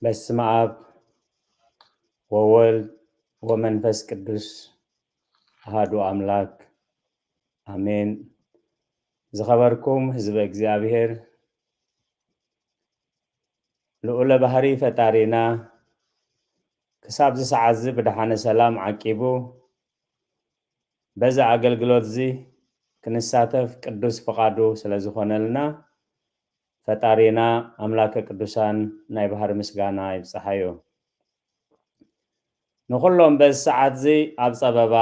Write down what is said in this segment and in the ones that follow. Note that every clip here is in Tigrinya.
በስመ አብ ወወልድ ወመንፈስ ቅዱስ አሃዱ አምላክ አሜን። ዝኸበርኩም ህዝበ እግዚኣብሔር፣ ልዑለ ባህሪ ፈጣሪና ክሳብ እዚ ሰዓት እዚ ብደሓነ ሰላም ዓቂቡ በዚ ኣገልግሎት እዚ ክንሳተፍ ቅዱስ ፍቓዱ ስለ ዝኾነልና ፈጣሪና ኣምላከ ቅዱሳን ናይ ባህሪ ምስጋና ይብጽሓዮ። ንኹሎም በዚ ሰዓት እዚ ኣብ ጸበባ፣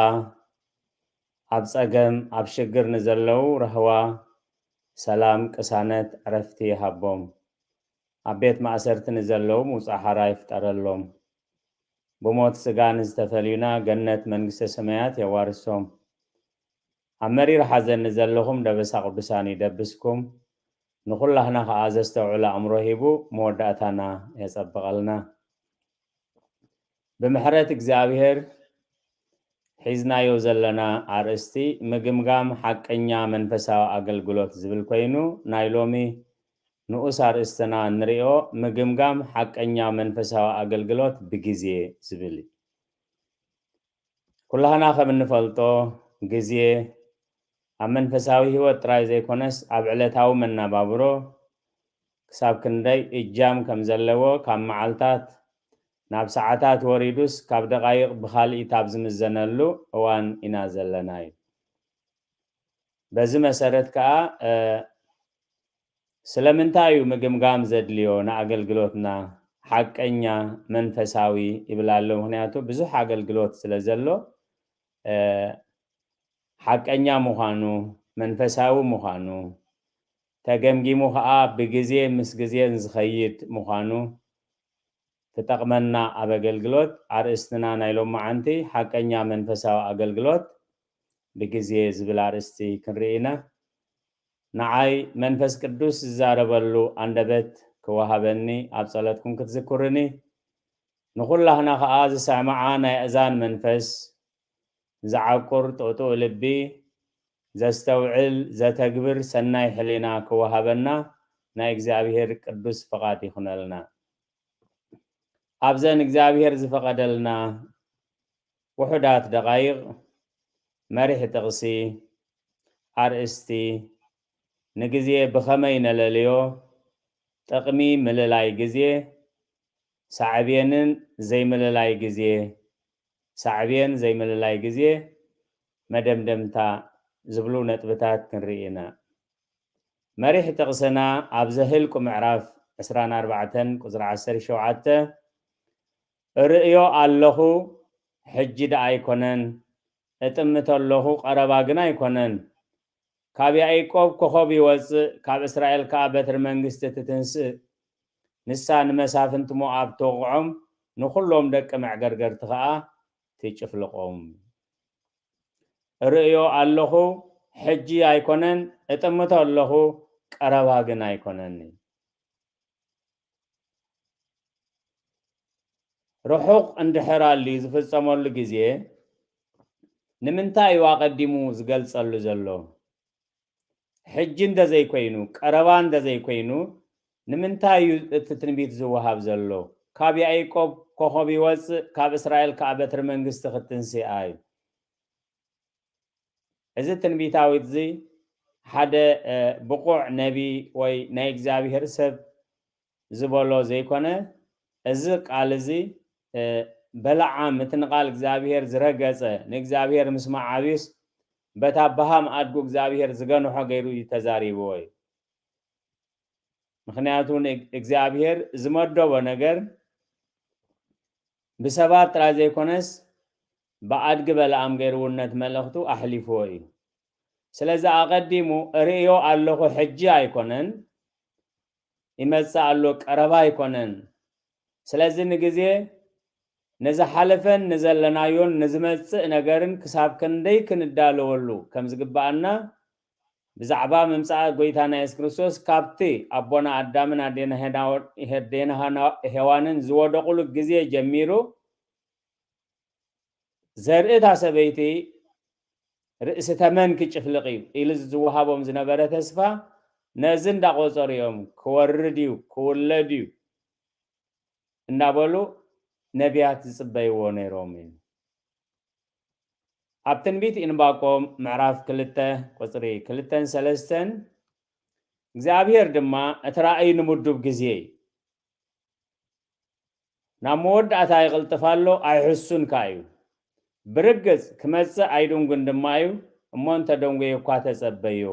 ኣብ ጸገም፣ ኣብ ሽግር ንዘለዉ ራህዋ፣ ሰላም፣ ቅሳነት፣ ዕረፍቲ ይሃቦም። ኣብ ቤት ማእሰርቲ ንዘለዉ ምውጻእ ሓራ ይፍጠረሎም። ብሞት ስጋ ንዝተፈልዩና ገነት መንግስተ ሰማያት የዋርሶም። ኣብ መሪር ሓዘን ንዘለኹም ደበሳ ቅዱሳን ይደብስኩም። ንኹላህና ኸኣ ዘስተውዕል ኣእምሮ ሂቡ መወዳእታና የጸብቐልና። ብምሕረት እግዚኣብሔር ሒዝናዮ ዘለና ኣርእስቲ ምግምጋም ሓቀኛ መንፈሳዊ ኣገልግሎት ዝብል ኮይኑ፣ ናይ ሎሚ ንኡስ ኣርእስትና እንሪኦ ምግምጋም ሓቀኛ መንፈሳዊ ኣገልግሎት ብግዜ ዝብል እዩ። ኩላህና ከም እንፈልጦ ግዜ ኣብ መንፈሳዊ ህይወት ጥራይ ዘይኮነስ ኣብ ዕለታዊ መናባብሮ ክሳብ ክንደይ እጃም ከም ዘለዎ ካብ መዓልታት ናብ ሰዓታት ወሪዱስ ካብ ደቓይቕ ብኻልኢት ኣብ ዝምዘነሉ እዋን ኢና ዘለና እዩ። በዚ መሰረት ከኣ ስለምንታይ እዩ ምግምጋም ዘድልዮ ንኣገልግሎትና ሓቀኛ መንፈሳዊ ይብል ኣሎ። ምክንያቱ ብዙሕ ኣገልግሎት ስለ ዘሎ ሓቀኛ ምዃኑ፣ መንፈሳዊ ምዃኑ፣ ተገምጊሙ ከኣ ብግዜ ምስ ግዜን ዝኸይድ ምዃኑ ትጠቕመና ኣብ ኣገልግሎት። ኣርእስትና ናይ ሎማዓንቲ ሓቀኛ መንፈሳዊ ኣገልግሎት ብግዜ ዝብል ኣርእስቲ ክንርኢ ኢና። ንዓይ መንፈስ ቅዱስ ዝዛረበሉ ኣንደበት ክወሃበኒ ኣብ ጸሎትኩም ክትዝክሩኒ፣ ንኹላህና ከኣ ዝሰምዓ ናይ ኣእዛን መንፈስ፣ ዝዓቁር ጥጡእ ልቢ፣ ዘስተውዕል ዘተግብር ሰናይ ሕሊና ክወሃበና ናይ እግዚኣብሔር ቅዱስ ፍቓድ ይኹነልና። ኣብዘን እግዚኣብሔር ዝፈቐደልና ውሑዳት ደቓይቕ መሪሕ ጥቕሲ፣ ኣርእስቲ፣ ንግዜ ብኸመይ ነለልዮ፣ ጥቕሚ ምልላይ ግዜ፣ ሳዕቤንን ዘይምልላይ ግዜ፣ ሳዕቤን ዘይምልላይ ግዜ፣ መደምደምታ ዝብሉ ነጥብታት ክንርኢ ኢና። መሪሕ ጥቕስና ኣብ ዘህልቁ ምዕራፍ ዕስራን ኣርባዕተን ቁጽሪ ዓሰርተ ሸውዓተ፣ እርእዮ ኣለኹ፣ ሕጂ ደኣ ኣይኮነን፣ እጥምቶ ኣለኹ፣ ቀረባ ግን ኣይኮነን። ካብ ያዕቆብ ኮኾብ ይወጽእ፣ ካብ እስራኤል ከኣ በትሪ መንግስቲ ትትንስእ። ንሳ ንመሳፍንቲ ሞኣብ ትወቕዖም፣ ንኹሎም ደቂ መዕገርገርቲ ከኣ ትጭፍልቖም። እርእዮ ኣለኹ፣ ሕጂ ኣይኮነን፣ እጥምቶ ኣለኹ፣ ቀረባ ግን ኣይኮነን። ርሑቕ እንድሕር ኣልዩ ዝፍጸመሉ ግዜ ንምንታይ እዩ ኣቐዲሙ ዝገልጸሉ ዘሎ? ሕጂ እንተዘይኮይኑ፣ ቀረባ እንተዘይኮይኑ፣ ንምንታይ እዩ እቲ ትንቢት ዝወሃብ ዘሎ? ካብ ያዕቆብ ኮኾብ ይወጽእ፣ ካብ እስራኤል ከኣ በትሪ መንግስቲ ክትንስኣ እዩ። እዚ ትንቢታዊት እዚ ሓደ፣ እ፣ ብቑዕ ነቢ ወይ ናይ እግዚኣብሔር ሰብ ዝበሎ ዘይኮነ፣ እዚ ቃል እዚ፣ እ፣ በለዓም እቲ ንቃል እግዚኣብሔር ዝረገጸ፣ ንእግዚኣብሔር ምስ መዓብዩስ በታ በሃም ኣድጉ እግዚኣብሔር ዝገንሖ ገይሩ እዩ ተዛሪብዎ እዩ። ምክንያቱ ንእግ-፣ እግዚኣብሔር ዝመደቦ ነገር ብሰባት ጥራይ ዘይኮነስ ብኣድጊ በለዓም ገይሩ እውን ነቲ መልእኽቱ ኣሕሊፍዎ እዩ። ስለዚ ኣቐዲሙ እርእዮ ኣለኹ፣ ሕጂ ኣይኮነን፣ ይመጽእ ኣሎ፣ ቀረባ ኣይኮነን። ስለዚ ንግዜ ንዝሓለፈን ንዘለናዮን ንዝመጽእ ነገርን ክሳብ ክንደይ ክንዳለወሉ ከም ዝግብኣና ብዛዕባ ምምጻእ ጎይታና የሱስ ክርስቶስ ካብቲ ኣቦና ኣዳምን ኣዴና ሄና-፣ ኣዴና ሃና-፣ ሄዋንን ዝወደቑሉ ግዜ ጀሚሩ ዘርእታ ሰበይቲ ርእሲ ተመን ክጭፍልቕ እዩ ኢሉ ዝወሃቦም ዝነበረ ተስፋ ነዚ እንዳቖጸሩ እዮም። ክወርድ እዩ፣ ክውለድ እዩ። እናበሉ ነቢያት ዝጽበይዎ ነይሮም እዩ። ኣብ ትንቢት ኢንባቆም ምዕራፍ ክልተ ቁጽሪ ክልተን ሰለስተን እግዚኣብሔር ድማ እቲ ራእይ ንምዱብ ግዜ እዩ። ናብ መወዳእታ ይቕልጥፍ ኣሎ፣ ኣይሕሱን ከኣ እዩ። ብርግጽ ክመጽእ ኣይድንጉን ድማ እዩ፣ እሞ እንተ ደንጉየ እኳ ተጸበዮ።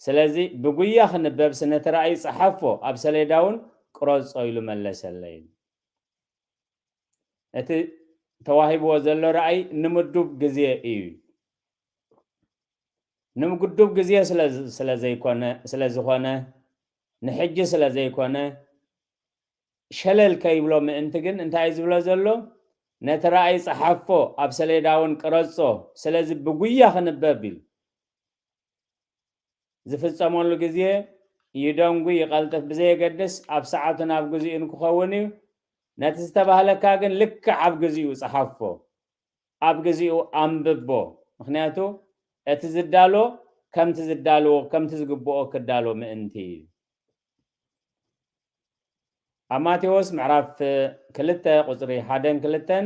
ስለዚ ብጉያ ክንበብ ስነቲ ራእይ ጸሓፎ፣ ኣብ ሰሌዳ እውን ቅረጾ ኢሉ መለሰለይ። እቲ ተዋሂብዎ ዘሎ ራእይ ንምዱብ ግዜ እዩ። ንምጉዱብ ግዜ ስለ ስለ ዘይኮነ ስለ ዝኾነ ንሕጂ ስለ ዘይኮነ ሸለል ከይብሎ ምእንቲ ግን እንታይ እዩ ዝብሎ ዘሎ? ነቲ ራእይ ጸሓፎ፣ ኣብ ሰሌዳ እውን ቅረጾ፣ ስለዚ ብጉያ ክንበብ ኢሉ ዝፍጸመሉ ግዜ ይደንጉ ይቐልጥፍ ብዘየገድስ ኣብ ሰዓቱ ናብ ግዜኡ ንክኸውን እዩ። ነቲ ዝተባህለካ ግን ልክዕ ኣብ ግዜኡ ጸሓፎ፣ ኣብ ግዜኡ ኣንብቦ። ምክንያቱ እቲ ዝዳሎ ከምቲ ዝዳልዎ ከምቲ ዝግብኦ ክዳሎ ምእንቲ እዩ። ኣብ ማቴዎስ ምዕራፍ ክልተ ቁጽሪ ሓደን ክልተን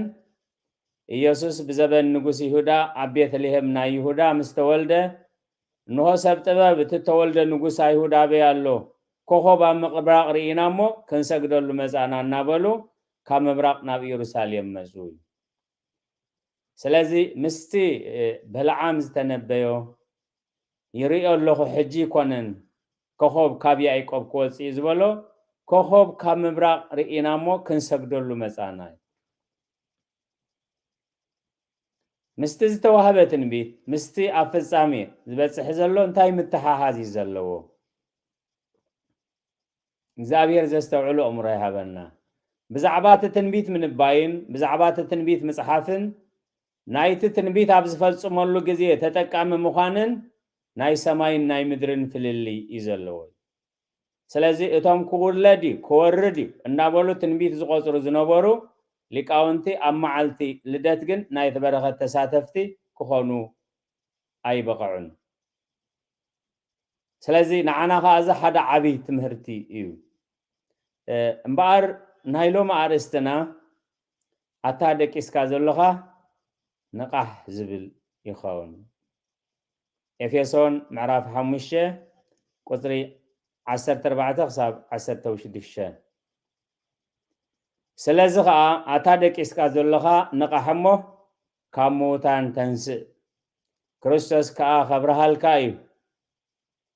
ኢየሱስ ብዘበን ንጉስ ይሁዳ ኣብ ቤተልሔም ናይ ይሁዳ ምስ ተወልደ፣ እንሆ ሰብ ጥበብ እቲ እተወልደ ንጉስ ኣይሁድ ኣበይ ኣሎ? ኮኾብ ኣብ ምብራቕ ርኢና እሞ ክንሰግደሉ መጻእና እናበሉ ካብ ምብራቕ ናብ ኢየሩሳሌም መጹ። ስለዚ ምስቲ በለዓም ዝተነበዮ ይርእዮ ኣለኹ ሕጂ ይኮነን ኮኾብ ካብ ያዕቆብ ክወፅእ እዩ ዝበሎ ኮኾብ ካብ ምብራቕ ርኢና እሞ ክንሰግደሉ መፃና እዩ። ምስቲ ዝተዋህበ ትንቢት ምስቲ ኣብ ፍጻሜ ዝበፅሕ ዘሎ እንታይ ምትሓሓዝ እዩ ዘለዎ? እግዚኣብሔር ዘስተውዕሉ ኣእምሮ ይሃበና። ብዛዕባ እቲ ትንቢት ምንባይን ብዛዕባ እቲ ትንቢት ምጽሓፍን ናይቲ ትንቢት ኣብ ዝፈጽመሉ ግዜ ተጠቃሚ ምዃንን ናይ ሰማይን ናይ ምድርን ፍልልይ እዩ ዘለዎ። ስለዚ እቶም ክውለድ እዩ ክወርድ እዩ እናበሉ ትንቢት ዝቆጽሩ ዝነበሩ ሊቃውንቲ ኣብ መዓልቲ ልደት ግን ናይቲ በረኸት ተሳተፍቲ ክኾኑ ኣይበቐዑን። ስለዚ ንዓና ከዓ እዚ ሓደ ዓብይ ትምህርቲ እዩ። እምበኣር ናይ ሎሚ ኣርእስትና ኣታ ደቂስካ ዘለኻ ንቓሕ ዝብል ይኸውን። ኤፌሶን ምዕራፍ ሓሙሽተ ቁፅሪ ዓሰርተ ኣርባዕተ ክሳብ ዓሰርተ ሽዱሽተ። ስለዚ ኸዓ ኣታ ደቂስካ ዘለኻ ንቓሕ እሞ ካብ ምዉታን ተንስእ፣ ክርስቶስ ከኣ ከብርሃልካ እዩ።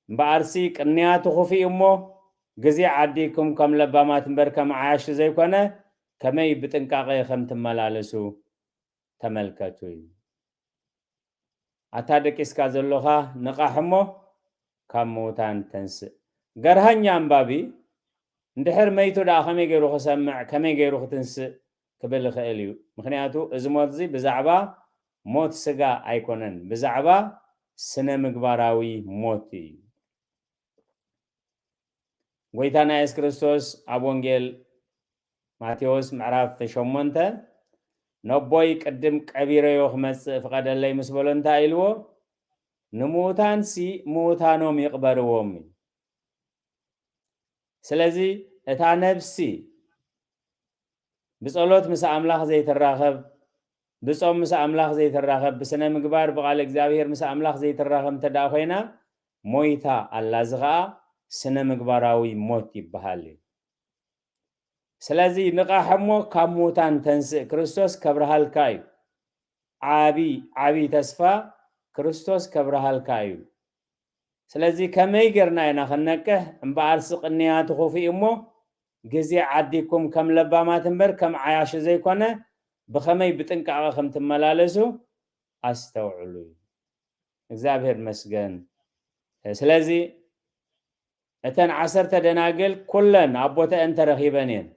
እምበኣርሲ ቅንያቱ ኽፉእ እዩ እሞ፣ ግዜ ዓዲግኩም ከም ለባማት እምበር ከም ዓያሹ ዘይኮነ፣ ከመይ ብጥንቃቐ ከም ትመላለሱ ተመልከቱ እዩ። ኣታ ደቂስካ ዘሎኻ ንቓሕ እሞ ካብ ምዉታን ተንስእ። ገርሃኛ ኣንባቢ እንድሕር መይቱ ደኣ ከመይ ገይሩ ክሰምዕ፣ ከመይ ገይሩ ክትንስእ ክብል ይኽእል እዩ። ምኽንያቱ እዚ ሞት እዚ ብዛዕባ ሞት ስጋ ኣይኮነን፣ ብዛዕባ ስነ ምግባራዊ ሞት እዩ። ጎይታና የሱስ ክርስቶስ ኣብ ወንጌል ማቴዎስ ምዕራፍ ሸሞንተ፣ ነቦይ ቅድም ቀቢረዮ ክመጽእ ፍቐደለይ ምስ በሎ እንታይ ኢልዎ? ንምዉታንሲ ምዉታኖም ይቕበርዎም እዩ። ስለዚ እታ ነብሲ ብጸሎት ምስ ኣምላኽ ዘይትራኸብ፣ ብጾም ምስ ኣምላኽ ዘይትራኸብ፣ ብስነ ምግባር ብቓል እግዚኣብሔር ምስ ኣምላኽ ዘይትራኸብ እንተ ደኣ ኮይና ሞይታ ኣላ። እዚ ኸኣ ስነ ምግባራዊ ሞት ይበሃል እዩ። ስለዚ ንቓሕ እሞ ካብ ምዉታን ተንስእ፣ ክርስቶስ ከብርሃልካ እዩ። ዓቢ ዓቢ ተስፋ ክርስቶስ ከብርሃልካ እዩ። ስለዚ ከመይ ጌርና ኢና ክንነቅሕ? እምበኣርሲ ቅንያቱ ክፉእ እሞ ግዜ ዓዲግኩም ከም ለባማት እምበር ከም ዓያሹ ዘይኮነ ብኸመይ ብጥንቃቐ ከም ትመላለሱ ኣስተውዕሉ። እግዚኣብሔር መስገን። ስለዚ እተን ዓሰርተ ደናግል ኩለን ኣብ ቦተአን ተረኺበን እየን።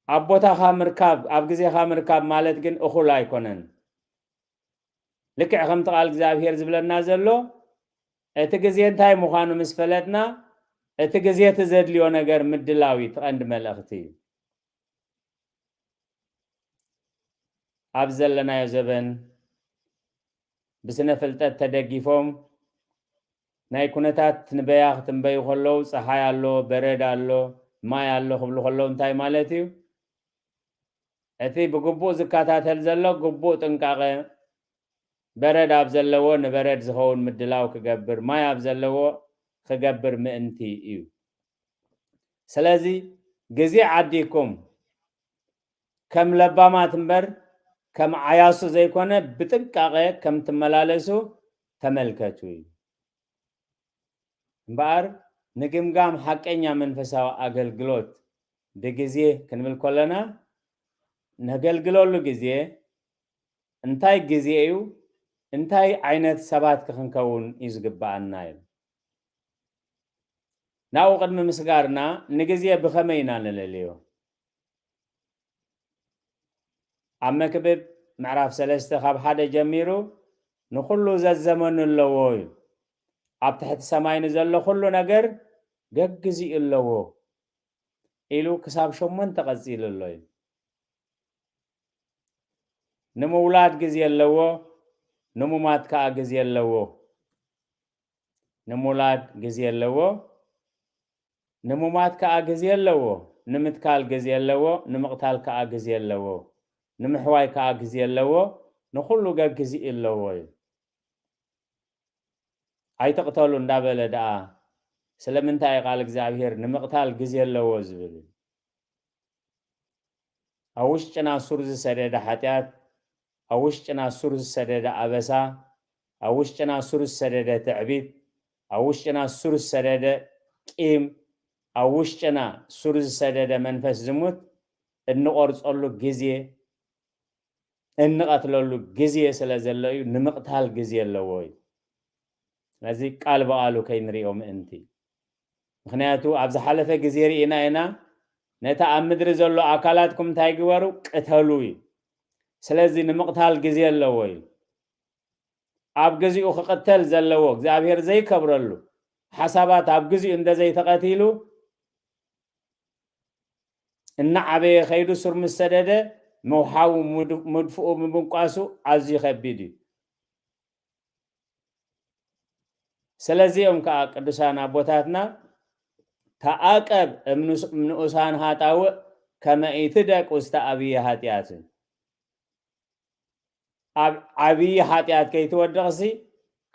ኣብ ቦታኻ ምርካብ ኣብ ግዜኻ ምርካብ ማለት ግን እኹል ኣይኮነን። ልክዕ ከምቲ ቃል እግዚኣብሔር ዝብለና ዘሎ እቲ ግዜ እንታይ ምዃኑ ምስ ፈለጥና እቲ ግዜ እቲ ዘድልዮ ነገር ምድላው እዩ እቲ ቀንዲ መልእኽቲ። ኣብ ዘለናዮ ዘበን ብስነ ፍልጠት ተደጊፎም ናይ ኩነታት ትንበያ ክትንበዩ ከለዉ፣ ጸሓይ ኣሎ፣ በረድ ኣሎ፣ ማይ ኣሎ ክብሉ ከለዉ እንታይ ማለት እዩ? እቲ ብግቡእ ዝከታተል ዘሎ ግቡእ ጥንቃቐ፣ በረድ ኣብ ዘለዎ ንበረድ ዝኸውን ምድላው ክገብር፣ ማይ ኣብ ዘለዎ ክገብር ምእንቲ እዩ። ስለዚ ግዜ ዓዲኩም ከም ለባማት እምበር ከም ዓያሱ ዘይኮነ ብጥንቃቐ ከም ትመላለሱ ተመልከቱ እዩ። እምበኣር፣ ንግምጋም ሓቀኛ መንፈሳዊ ኣገልግሎት ብግዜ ክንብል ከለና፣ ነገልግለሉ ግዜ እንታይ ግዜ እዩ? እንታይ ዓይነት ሰባት ክኽንከውን እዩ ዝግብኣና? እዩ። ናብኡ ቅድሚ ምስጋርና፣ ንግዜ ብኸመይ ኢና ንለልዮ? ኣብ መክብብ ምዕራፍ ሰለስተ ካብ ሓደ ጀሚሩ፣ ንኹሉ ዘዘመኑ ኣለዎ እዩ። ኣብ ትሕቲ ሰማይ ንዘሎ ኩሉ ነገር ገግዚኡ ኣለዎ ኢሉ ክሳብ ሸሞንተ ቀጺሉ ኣሎ እዩ። ንምውላድ ግዜ ኣለዎ፣ ንምማት ከኣ ግዜ ኣለዎ። ንምውላድ ግዜ ኣለዎ፣ ንምማት ከኣ ግዜ ኣለዎ። ንምትካል ግዜ ኣለዎ፣ ንምቕታል ከኣ ግዜ ኣለዎ። ንምሕዋይ ከኣ ግዜ ኣለዎ፣ ንኹሉ ገግዚኡ ኣለዎ እዩ። ኣይትቕተሉ እንዳበለ ደኣ ስለምንታይ እዩ ቃል እግዚኣብሔር ንምቕታል ግዜ ኣለዎ ዝብል? ኣብ ውሽጥና ሱር ዝሰደደ ሓጢኣት፣ ኣብ ውሽጥና ሱር ዝሰደደ ኣበሳ፣ ኣብ ውሽጥና ሱር ዝሰደደ ትዕቢት፣ ኣብ ውሽጥና ሱር ዝሰደደ ቂም፣ ኣብ ውሽጥና ሱር ዝሰደደ መንፈስ ዝሙት እንቖርጸሉ ግዜ፣ እንቐትለሉ ግዜ ስለ ዘሎ እዩ። ንምቕታል ግዜ ኣለዎ እዩ። ስለዚ ቃል ብቓሉ ከይንሪኦ ምእንቲ። ምኽንያቱ ኣብ ዝሓለፈ ግዜ ርኢና ኢና፣ ነቲ ኣብ ምድሪ ዘሎ ኣካላትኩም እንታይ ግበሩ? ቅተሉ እዩ። ስለዚ ንምቕታል ግዜ ኣለዎ እዩ። ኣብ ግዚኡ ክቕተል ዘለዎ፣ እግዚኣብሔር ዘይከብረሉ ሓሳባት ኣብ ግዚኡ እንተ ዘይተቐቲሉ፣ እናዓበየ ከይዱ ሱር ምስ ሰደደ፣ ምውሓቡ፣ ምድ-፣ ምድፍኡ፣ ምብንቋሱ ኣዝዩ ከቢድ እዩ። ስለዚኦም ከኣ ቅዱሳን ኣቦታትና፣ "ተዓቀብ እምንኡስ-፣ እምንኡሳን ኃጣውእ ከመ ኢትደቅ ውስተ ዓቢይ ኃጢአት"፣ ኣብ ዓብዪ ኃጢአት ከይትወድቕሲ፣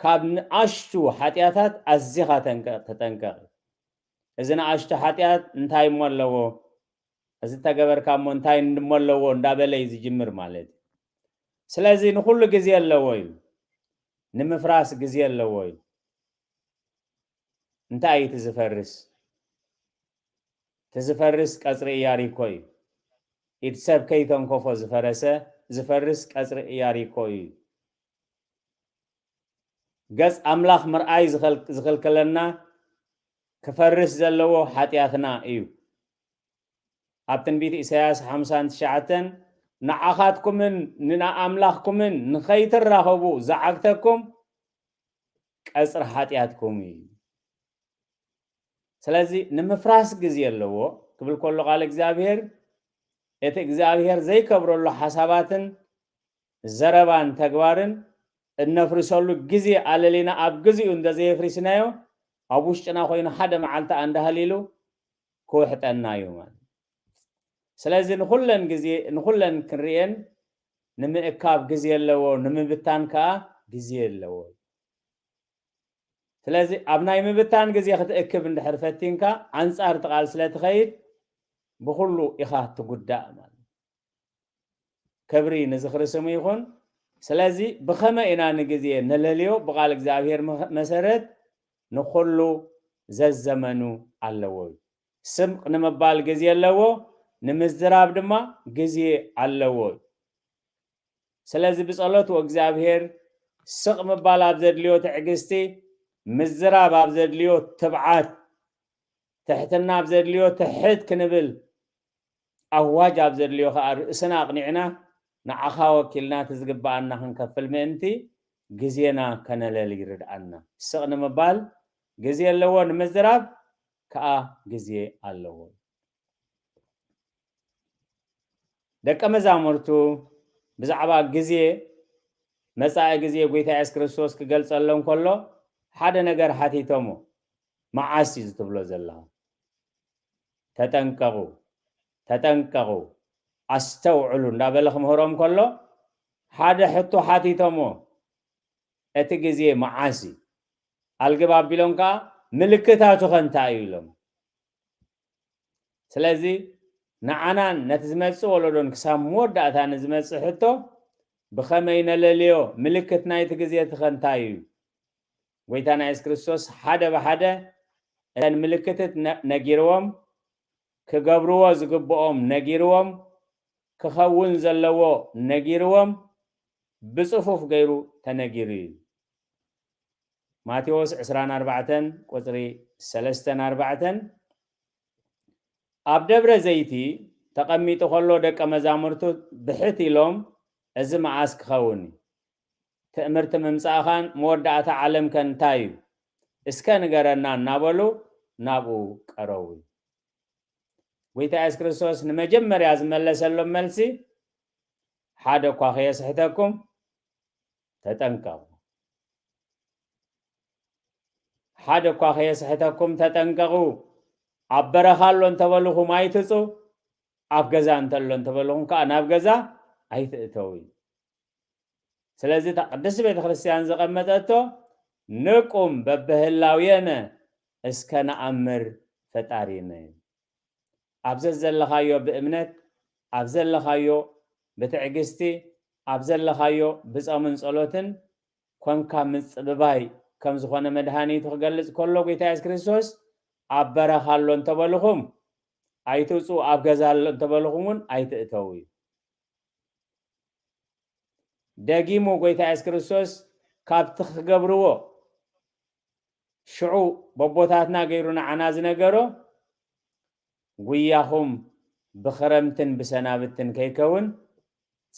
ካብ ንኣሽቱ ኃጢአታት ኣዚኻ ተንቀ-፣ ተጠንቀቕ። እዚ ንኣሽቱ ኃጢአት እንታይ እሞ ኣለዎ? እዚ ተገበርካ እሞ እንታይ እንድሞ ኣለዎ እንዳበለ እዩ ዝጅምር ማለት እዩ። ስለዚ ንኹሉ ግዜ ኣለዎ እዩ። ንምፍራስ ግዜ ኣለዎ እዩ። እንታይ እዩ እቲ ዝፈርስ? እቲ ዝፈርስ ቀጽሪ ኢያሪኮ እዩ። ኢድ ሰብ ከይተንኮፎ ዝፈረሰ፣ ዝፈርስ ቀጽሪ ኢያሪኮ እዩ። ገጽ ኣምላኽ ምርኣይ ዝኸል-፣ ዝኸልከለና ክፈርስ ዘለዎ ኃጢኣትና እዩ። ኣብ ትንቢት ኢሳያስ ሓምሳን ትሽዓተን፣ "ንዓኻትኩምን ንኣምላኽኩምን ንኸይትራኸቡ ዝዓግተኩም ቀጽሪ ኃጢኣትኩም እዩ።" ስለዚ ንምፍራስ ግዜ ኣለዎ ክብል ከሎ ቃል እግዚኣብሔር፣ እቲ እግዚኣብሔር ዘይከብረሉ ሓሳባትን ዘረባን ተግባርን እነፍርሰሉ ግዜ ኣለሊና ኣብ ግዚኡ እንተዘየፍሪስናዮ፣ ኣብ ውሽጥና ኮይኑ ሓደ መዓልቲ ኣንዳሃሊሉ ክውሕጠና እዩ ማለት እዩ። ስለዚ ንኹለን ግዜ፣ ንኹለን ክንርእየን ንምእካብ ግዜ ኣለዎ፣ ንምብታን ከኣ ግዜ ኣለዎ። ስለዚ ኣብ ናይ ምብታን ግዜ ክትእክብ እንድሕር ፈቲንካ፣ ኣንጻር እቲ ቃል ስለ ትኸይድ፣ ብኹሉ ኢኻ ትጉዳእ ማለት እዩ። ክብሪ ንዝኽሪ ስሙ ይኹን። ስለዚ ብኸመይ ኢና ንግዜ ነለልዮ? ብቓል እግዚኣብሔር መ-፣ መሰረት ንኹሉ ዘዘመኑ ኣለዎ እዩ። ስቕ ንምባል ግዜ ኣለዎ፣ ንምዝራብ ድማ ግዜ ኣለዎ እዩ። ስለዚ ብጸሎት ወእግዚኣብሔር ስቕ ምባል ኣብ ዘድልዮ ትዕግስቲ፣ ምዝራብ ኣብ ዘድልዮ ትብዓት፣ ትሕትና ኣብ ዘድልዮ ትሕት ክንብል፣ ኣዋጅ ኣብ ዘድልዮ ከኣ ርእስና ኣቕኒዕና ንዓኻ ወኪልና እቲ ዝግብኣና ክንከፍል ምእንቲ ግዜና ከነለሊ ይርድኣና። ስቕ ንምባል ግዜ ኣለዎ፣ ንምዝራብ ከኣ ግዜ ኣለዎ። ደቀ መዛሙርቱ ብዛዕባ ግዜ፣ መጻኢ ግዜ ጐይታ የሱስ ክርስቶስ ክገልጸሎም ከሎ፣ ሓደ ነገር ሓቲቶሞ፣ "መዓስ እዩ ትብሎ ዘለኻ? ተጠንቀቑ፣ ተጠንቀቑ፣ ኣስተውዕሉ" እንዳበለ ክምህሮም ከሎ፣ ሓደ ሕቶ ሓቲቶሞ፣ "እቲ ግዜ መዓስ እዩ?" ኣልግብ ኣቢሎም ከኣ፣ "ምልክታቱ ከ እንታይ እዩ?" ኢሎም። ስለዚ ንዓናን ነቲ ዝመጽእ ወለዶን ክሳብ መወዳእታ ንዝመጽእ ሕቶ፣ ብኸመይ ነለልዮ? ምልክት ናይቲ ግዜ እቲ ከ እንታይ እዩ? ጎይታና የሱስ ክርስቶስ ሓደ ብሓደ እተን ምልክትት ነ-፣ ነጊርዎም፣ ክገብርዎ ዝግብኦም ነጊርዎም፣ ክኸውን ዘለዎ ነጊርዎም፣ ብጽፉፍ ገይሩ ተነጊሩ እዩ። ማቴዎስ ዕስራን ኣርባዕተን ቁጽሪ ሰለስተን ኣርባዕተን፣ ኣብ ደብረ ዘይቲ ተቐሚጡ ከሎ ደቀ መዛሙርቱ ብሕት ኢሎም፣ "እዚ መዓስ ክኸውን እዩ? ትእምርቲ ምምጻእኻን መወዳእታ ዓለም ከ እንታይ እዩ? እስከ ንገረና" እናበሉ ናብኡ ቀረቡ። ጎይታ የሱስ ክርስቶስ ንመጀመርያ ዝመለሰሎም መልሲ፣ "ሓደ እኳ ከየስሕተኩም ተጠንቀቑ። ሓደ እኳ ከየስሕተኩም ተጠንቀቑ። ኣብ በረኻ ኣሎ እንተበልኹም ኣይትጹ፣ ኣብ ገዛ እንተሎ እንተበልኹም ከኣ ናብ ገዛ ኣይትእተዉ" እዩ። ስለዚ እታ ቅድስቲ ቤተ ክርስቲያን ዘቐመጠቶ፣ "ንቁም በብህላዌነ እስከ ነኣምር ፈጣሪነ" እዩ። ኣብ ዘዘለኻዮ ብእምነት፣ ኣብ ዘለኻዮ ብትዕግስቲ፣ ኣብ ዘለኻዮ ብጾምን ጸሎትን ኮንካ ምጽብባይ ከም ዝኾነ መድሃኒቱ ክገልጽ ከሎ፣ ጎይታ የሱስ ክርስቶስ፣ "ኣብ በረኻ ኣሎ እንተበልኹም ኣይትውጽኡ፣ ኣብ ገዛ ኣሎ እንተበልኹም እውን ኣይትእተዉ" እዩ። ደጊሙ ጎይታ የሱስ ክርስቶስ ካብቲ ክገብርዎ ሽዑ በቦታትና ገይሩ ንዓና ዝነገሮ፣ "ጉያኹም ብኽረምትን ብሰናብትን ከይከውን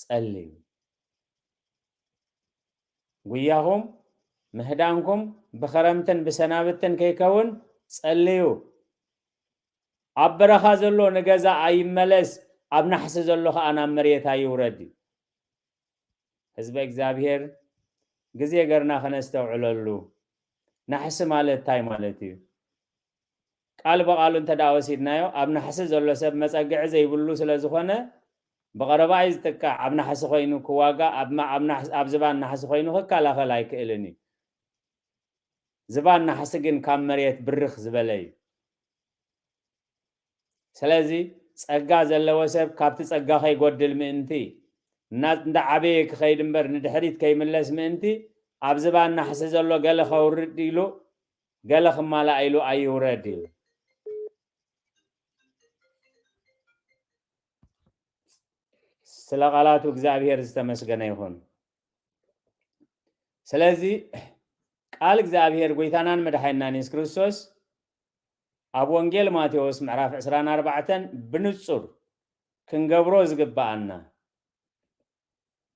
ጸልዩ። ጉያኹም ምህዳንኩም ብኽረምትን ብሰናብትን ከይከውን ጸልዩ። ኣብ በረኻ ዘሎ ንገዛ ኣይመለስ፣ ኣብ ናሕሲ ዘሎ ኸኣ ናብ መሬት ኣይውረድ" እዩ። ህዝበ እግዚኣብሔር፣ ግዜ ገርና ከነስተውዕለሉ። ናሕሲ ማለት እንታይ ማለት እዩ? ቃል ብቓሉ እንተ ደኣ ወሲድናዮ፣ ኣብ ናሕሲ ዘሎ ሰብ መጸግዒ ዘይብሉ ስለ ዝኾነ፣ ብቐረባ እዩ ዝጥቃዕ። ኣብ ናሕሲ ኮይኑ ክዋጋእ፣ ኣብ ማ-፣ ኣብ ናሕሲ፣ ኣብ ዝባን ናሕሲ ኮይኑ ክከላኸል ኣይክእልን እዩ። ዝባን ናሕሲ ግን ካብ መሬት ብርኽ ዝበለ እዩ። ስለዚ ጸጋ ዘለዎ ሰብ ካብቲ ጸጋ ከይጎድል ምእንቲ፣ እና-፣ እንዳዓበየ ክኸይድ እምበር ንድሕሪት ከይምለስ ምእንቲ፣ ኣብ ዝባን ናሕሲ ዘሎ ገለ ከውርድ ኢሉ፣ ገለ ክማላእ ኢሉ ኣይውረድ እዩ። ስለ ቃላቱ እግዚኣብሔር ዝተመስገነ ይኹን። ስለዚ ቃል እግዚኣብሔር ጎይታናን መድሓኒናን የሱስ ክርስቶስ ኣብ ወንጌል ማቴዎስ ምዕራፍ ዕስራን ኣርባዕተን ብንጹር ክንገብሮ ዝግብኣና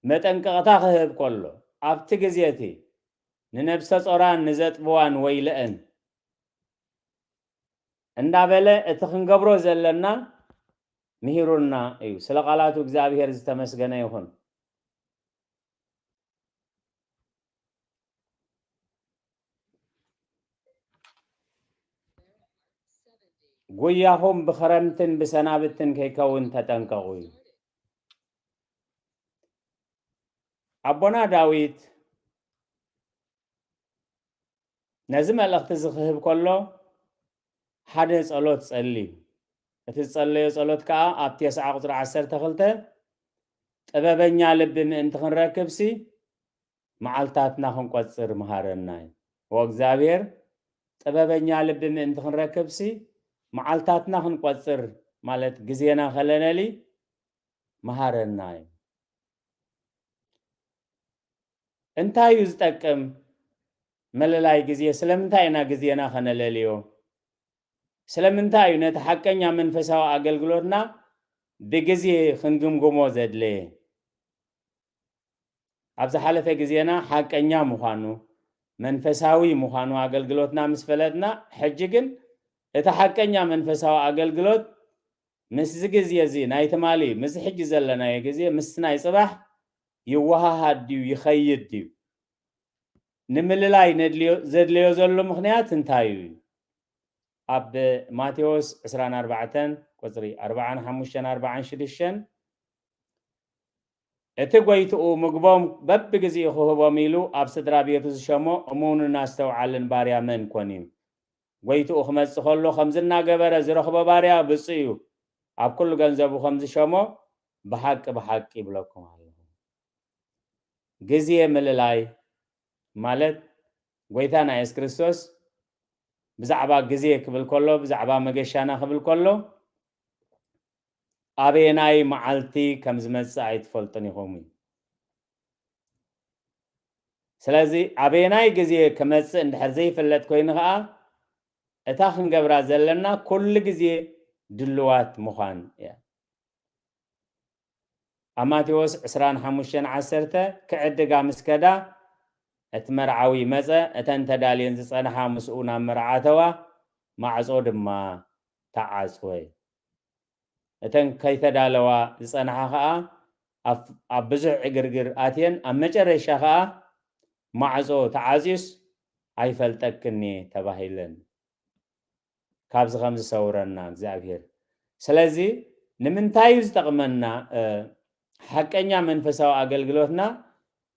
መጠንቀቕታ ክህብ ከሎ፣ ኣብቲ ግዜ እቲ ንነብሰ ጾራን ንዘጥብዋን ወይለአን እንዳበለ እቲ ክንገብሮ ዘለና ምሂሩና እዩ። ስለ ቃላቱ እግዚኣብሔር ዝተመስገነ ይኹን። ጉያኹም ብኽረምትን ብሰናብትን ከይከውን ተጠንቀቑ እዩ። ኣቦና ዳዊት ነዚ መልእኽቲ እዚ ክህብ ከሎ ሓደ ጸሎት ጸልዩ። እቲ ዝጸለዮ ጸሎት ከኣ ኣብ ተስዓ ቁጽሪ ዓሰርተ ክልተ፣ "ጥበበኛ ልቢ ምእንቲ ክንረክብሲ መዓልታትና ክንቆጽር መሃረና" እዩ። "ኦ እግዚኣብሔር፣ ጥበበኛ ልቢ ምእንቲ ክንረክብሲ መዓልታትና ክንቆጽር" ማለት ግዜና ከለነሊ መሃረና እዩ። እንታይ እዩ ዝጠቅም ምልላይ ግዜ? ስለምንታይ ኢና ግዜና ከነለልዮ? ስለምንታይ እዩ ነቲ ሓቀኛ መንፈሳዊ ኣገልግሎትና ብግዜ ክንግምግሞ ዘድለየ? ኣብ ዝሓለፈ ግዜና ሓቀኛ ምዃኑ፣ መንፈሳዊ ምዃኑ ኣገልግሎትና ምስ ፈለጥና፣ ሕጂ ግን እቲ ሓቀኛ መንፈሳዊ ኣገልግሎት ምስዚ ግዜ እዚ ናይ ትማሊ፣ ምስዚ ሕጂ ዘለናዮ ግዜ፣ ምስቲ ናይ ጽባሕ ይወሃሃድ ድዩ፣ ይኸይድ ድዩ? ንምልላይ ነድልዮ-፣ ዘድለዮ ዘሎ ምኽንያት እንታይ እዩ? ኣብ ማቴዎስ ዕስራን ኣርባዕተን ቁጽሪ ኣርባዓን ሓሙሽተን ኣርባዓን ሽዱሽተን፣ እቲ ጎይትኡ ምግቦም በብግዜኡ ክህቦም ኢሉ ኣብ ስድራ ቤቱ ዝሸሞ እሙንን ኣስተውዓልን ባርያ መን ኮን እዩ? ጎይትኡ ክመጽእ ከሎ ከምዚ እናገበረ ዝረኽቦ ባርያ ብፁዕ እዩ። ኣብ ኩሉ ገንዘቡ ከም ዝሸሞ ብሓቂ ብሓቂ ይብለኩም ኣለኹ። ግዜ ምልላይ ማለት ጎይታና የሱስ ክርስቶስ ብዛዕባ ግዜ ክብል ከሎ፣ ብዛዕባ መገሻና ክብል ከሎ፣ ኣበየናይ መዓልቲ ከም ዝመጽእ ኣይትፈልጡን ኢኹም እዩ። ስለዚ ኣበየናይ ግዜ ክመጽእ እንድሕር ዘይፍለጥ ኮይኑ ኸኣ፣ እታ ክንገብራ ዘለና ኩሉ ግዜ ድልዋት ምዃን እያ። ኣብ ማቴዎስ ዕስራን ሓሙሽተን ዓሰርተ ክዕድጋ ምስ ከዳ፣ እቲ መርዓዊ መጸ፣ እተን ተዳልየን ዝጸንሓ ምስኡ ናብ መርዓ ኣተዋ፣ ማዕጾ ድማ ተዓጽወ። እተን ከይተዳለዋ ዝጸንሓ ኸኣ ኣብ፣ ኣብ ብዙሕ ዕግርግር ኣትየን፣ ኣብ መጨረሻ ኸኣ ማዕጾ ተዓጽዩስ ኣይፈልጠክን እየ ተባሂለን። ካብዚ ከም ዝሰውረና እግዚኣብሔር። ስለዚ ንምንታይ እዩ ዝጠቕመና? እ፣ ሓቀኛ መንፈሳዊ ኣገልግሎትና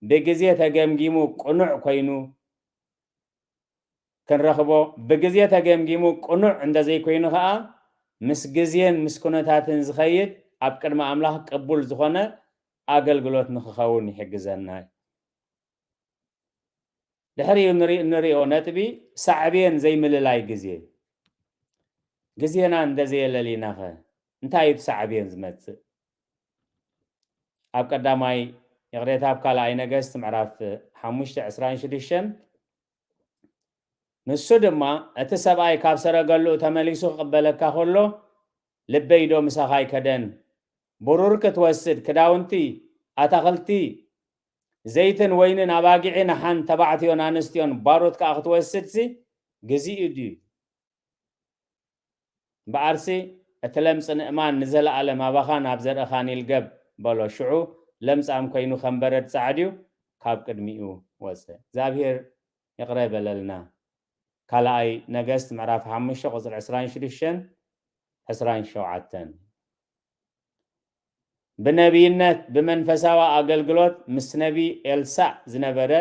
ብግዜ ተገምጊሙ ቅኑዕ ኮይኑ ክንረኽቦ፣ ብግዜ ተገምጊሙ ቅኑዕ እንተዘይኮይኑ ኸኣ ምስ ግዜን ምስ ኩነታትን ዝኸይድ ኣብ ቅድሚ ኣምላኽ ቅቡል ዝኾነ ኣገልግሎት ንኽኸውን ይሕግዘና እዩ። ድሕሪኡ ንሪ-፣ እንሪኦ ነጥቢ ሳዕቤን ዘይምልላይ ግዜ። ግዜና እንተዘየለሊናኸ እንታይ እዩ እቲ ሳዕቤን ዝመጽእ? ኣብ ቀዳማይ፣ ይቕሬታ፣ ኣብ ካልኣይ ነገስት ምዕራፍ ሓሙሽተ ዕስራን ሽዱሽተን፣ ንሱ ድማ እቲ ሰብኣይ ካብ ሰረገሉኡ ተመሊሱ ክቕበለካ ከሎ፣ ልበይ ዶ ምሳኻ ኣይከደን? ብሩር ክትወስድ፣ ክዳውንቲ፣ ኣታኽልቲ፣ ዘይትን ወይንን፣ ኣባጊዕን ኣሓን፣ ተባዕትዮን ኣንስትዮን፣ ባሮት ከኣ ክትወስድሲ፣ ግዜኡ ድዩ? እምበኣርሲ፣ እቲ ለምጽ ንእማን ንዘለኣለም ኣባኻን ኣብ ዘርእኻን ይልገብ፣ በሎ። ሽዑ ለምጻም ኮይኑ ከም በረድ ጻዕድዩ ካብ ቅድሚኡ ወጸ። እግዚኣብሔር ይቕረ በለልና። ካልኣይ ነገስት ምዕራፍ ሓሙሽተ ቁጽሪ ዕስራን ሽዱሽተን፣ ዕስራን ሸውዓተን። ብነቢይነት፣ ብመንፈሳዊ ኣገልግሎት ምስ ነቢ ኤልሳዕ ዝነበረ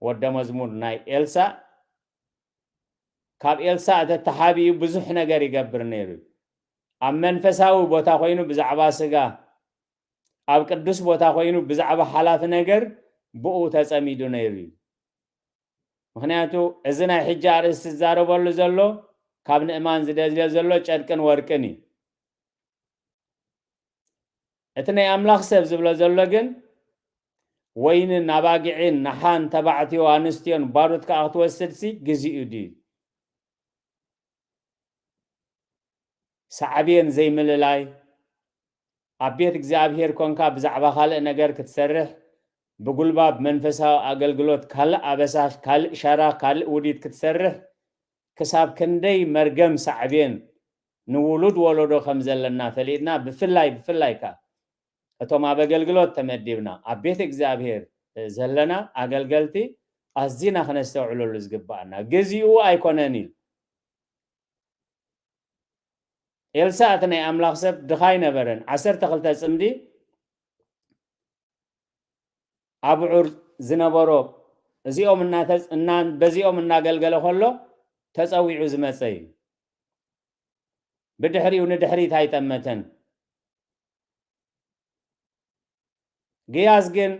ወደ መዝሙር ናይ ኤልሳዕ፣ ካብ ኤልሳዕ ተተሓቢኡ ብዙሕ ነገር ይገብር ነይሩ እዩ። ኣብ መንፈሳዊ ቦታ ኮይኑ ብዛዕባ ስጋ፣ ኣብ ቅዱስ ቦታ ኮይኑ ብዛዕባ ሓላፊ ነገር ብኡ ተጸሚዱ ነይሩ እዩ። ምኽንያቱ እዚ ናይ ሕጂ ኣርእስቲ ዝዛረበሉ ዘሎ ካብ ንእማን ዝደልዮ ዘሎ ጨርቅን ወርቅን እዩ። እቲ ናይ ኣምላኽ ሰብ ዝብሎ ዘሎ ግን፣ ወይንን ኣባጊዕን ንሓን ተባዕትዮ ኣንስትዮን ባሩት ከኣ ክትወስድሲ ግዜኡ ድዩ? ሳዕቤን ዘይምልላይ፣ ኣብ ቤት እግዚኣብሔር ኮንካ ብዛዕባ ካልእ ነገር ክትሰርሕ፣ ብጉልባብ መንፈሳዊ ኣገልግሎት ካልእ ኣበሳ፣ ካልእ ሸራ፣ ካልእ ውዲት ክትሰርሕ፣ ክሳብ ክንደይ መርገም ሳዕቤን ንውሉድ ወለዶ ከም ዘለና ፈሊጥና፣ ብፍላይ፣ ብፍላይ ከኣ እቶም ኣብ ኣገልግሎት ተመዲብና፣ ኣብ ቤት እግዚኣብሔር ዘለና ኣገልገልቲ ኣዚና ክነስተውዕለሉ ዝግብኣና። ግዜኡ ኣይኮነን ኢሉ። ኤልሳዕ እቲ ናይ ኣምላኽ ሰብ ድኻ ኣይነበረን። ዓሰርተ ክልተ ጽምዲ ኣብዑር ዝነበሮ፣ እዚኦም እናተ-፣ እና-፣ በዚኦም እናገልገለ ከሎ ተጸዊዑ ዝመጸ እዩ። ብድሕሪኡ ንድሕሪት ኣይጠመተን። ግያዝ ግን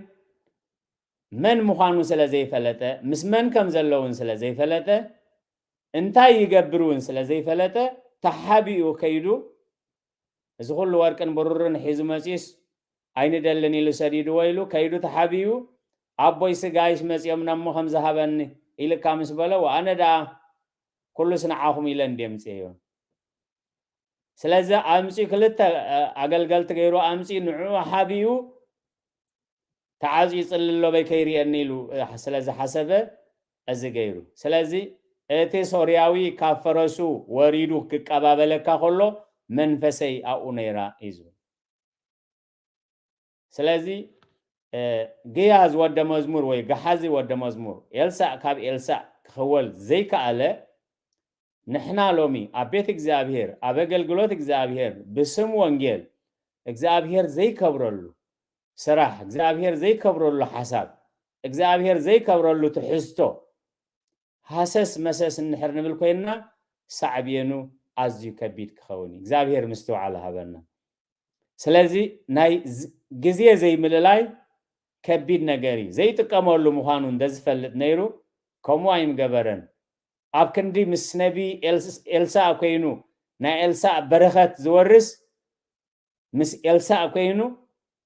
መን ምዃኑ ስለ ዘይፈለጠ፣ ምስ መን ከም ዘሎ እውን ስለ ዘይፈለጠ፣ እንታይ ይገብር እውን ስለ ዘይፈለጠ፣ ተሓቢኡ ከይዱ፣ እዚ ኩሉ ወርቅን ብሩርን ሒዙ መጺኡስ ኣይንደልን ኢሉ ሰዲድዎ ኢሉ ከይዱ ተሓቢኡ፣ ኣቦይ ስጋይሽ መጺኦምና እሞ ከም ዝሃበኒ ኢልካ ምስ በሎ፣ ወኣነ ደኣ ኩሉስ ንዓኹም ኢለ እንድየ ኣምጽኤዮ። ስለዚ ኣምጺኡ ክልተ፣ እ፣ ኣገልገልቲ ገይሩ ኣምጺኡ ንዕኡ ሓቢኡ ተዓጽዩ ይጽሊ ኣሎ በይ ከይርእየኒ ኢሉ፣ እ፣ ስለ ዝሓሰበ እዚ ገይሩ። ስለዚ እቲ ሶርያዊ ካብ ፈረሱ ወሪዱ ክቀባበለካ ከሎ መንፈሰይ ኣብኡ ነይራ እዩ ዝብል። ስለዚ ግያዝ ወደ መዝሙር ወይ ገሓዚ ወደ መዝሙር ኤልሳእ ካብ ኤልሳእ ክኽወል ዘይከኣለ፣ ንሕና ሎሚ ኣብ ቤት እግዚኣብሔር፣ ኣብ ኣገልግሎት እግዚኣብሔር ብስም ወንጌል እግዚኣብሔር ዘይከብረሉ ስራሕ፣ እግዚኣብሔር ዘይከብረሉ ሓሳብ፣ እግዚኣብሔር ዘይከብረሉ ትሕዝቶ ሃሰስ መሰስ እንድሕር ንብል ኮይንና፣ ሳዕቤኑ ኣዝዩ ከቢድ ክኸውን እዩ። እግዚኣብሔር ምስትውዓል ሃበና። ስለዚ ናይ ዝ-፣ ግዜ ዘይምልላይ ከቢድ ነገር እዩ። ዘይጥቀመሉ ምዃኑ እንተዝፈልጥ ነይሩ፣ ከምኡ ኣይምገበረን። ኣብ ክንዲ ምስ ነቢ ኤልስ-፣ ኤልሳእ ኮይኑ፣ ናይ ኤልሳእ በረኸት ዝወርስ፣ ምስ ኤልሳእ ኮይኑ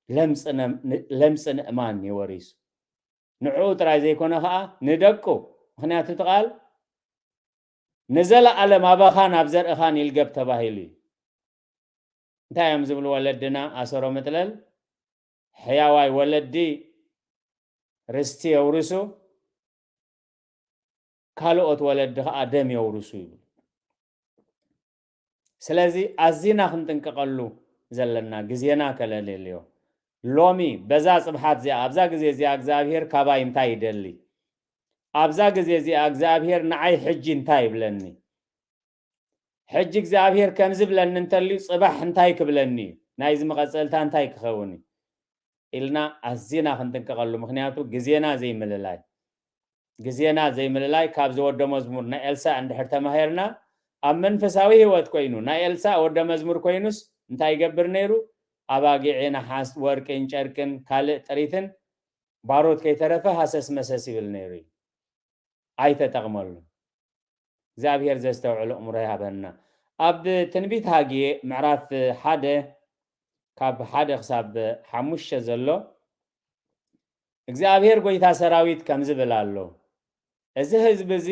ለምጽ ነ-፣ ለምጽ ንእማን እዩ ወሪሱ። ንዕኡ ጥራይ ዘይኮነ ኸኣ ንደቁ። ምኽንያቱ እቲ ቃል፣ "ንዘለኣለም ኣባኻን ኣብ ዘርእኻን ይልገብ" ተባሂሉ እዩ። እንታይ እዮም ዝብሉ ወለድና? ኣሰሮ ምጥለል፣ ሕያዋይ ወለዲ ርስቲ የውርሱ፣ ካልኦት ወለዲ ኸኣ ደም የውርሱ ይብሉ። ስለዚ ኣዚና ክንጥንቀቐሉ ዘለና ግዜና ከለልዮ። ሎሚ በዛ ጽብሓት እዚኣ፣ ኣብዛ ግዜ እዚኣ እግዚኣብሔር ካባይ እንታይ ይደሊ? ኣብዛ ግዜ እዚኣ እግዚኣብሔር ንዓይ ሕጂ እንታይ ይብለኒ? ሕጂ እግዚኣብሔር ከምዚ ብለኒ እንተልዩ ጽባሕ እንታይ ክብለኒ እዩ? ናይዚ መቐጸልታ እንታይ ክኸውን እዩ? ኢልና ኣዚና ክንጥንቀቐሉ። ምኽንያቱ ግዜና ዘይምልላይ፣ ግዜና ዘይምልላይ ካብ ዝወደ መዝሙር ናይ ኤልሳእ እንድሕር ተማሂርና፣ ኣብ መንፈሳዊ ህይወት ኮይኑ ናይ ኤልሳእ ወደ መዝሙር ኮይኑስ እንታይ ይገብር ነይሩ? ኣባጊዕ፣ ነሓስ፣ ወርቅን ጨርቅን ካልእ ጥሪትን ባሮት ከይተረፈ ሃሰስ መሰስ ይብል ነይሩ እዩ። ኣይተጠቕመሉ። እግዚኣብሔር ዘስተውዕል ኣእምሮ ይሃበና። ኣብ ትንቢት ሃጌ ምዕራፍ ሓደ ካብ ሓደ ክሳብ ሓሙሽተ ዘሎ እግዚኣብሔር ጎይታ ሰራዊት ከምዚ ይብል ኣሎ፣ "እዚ ህዝቢ እዚ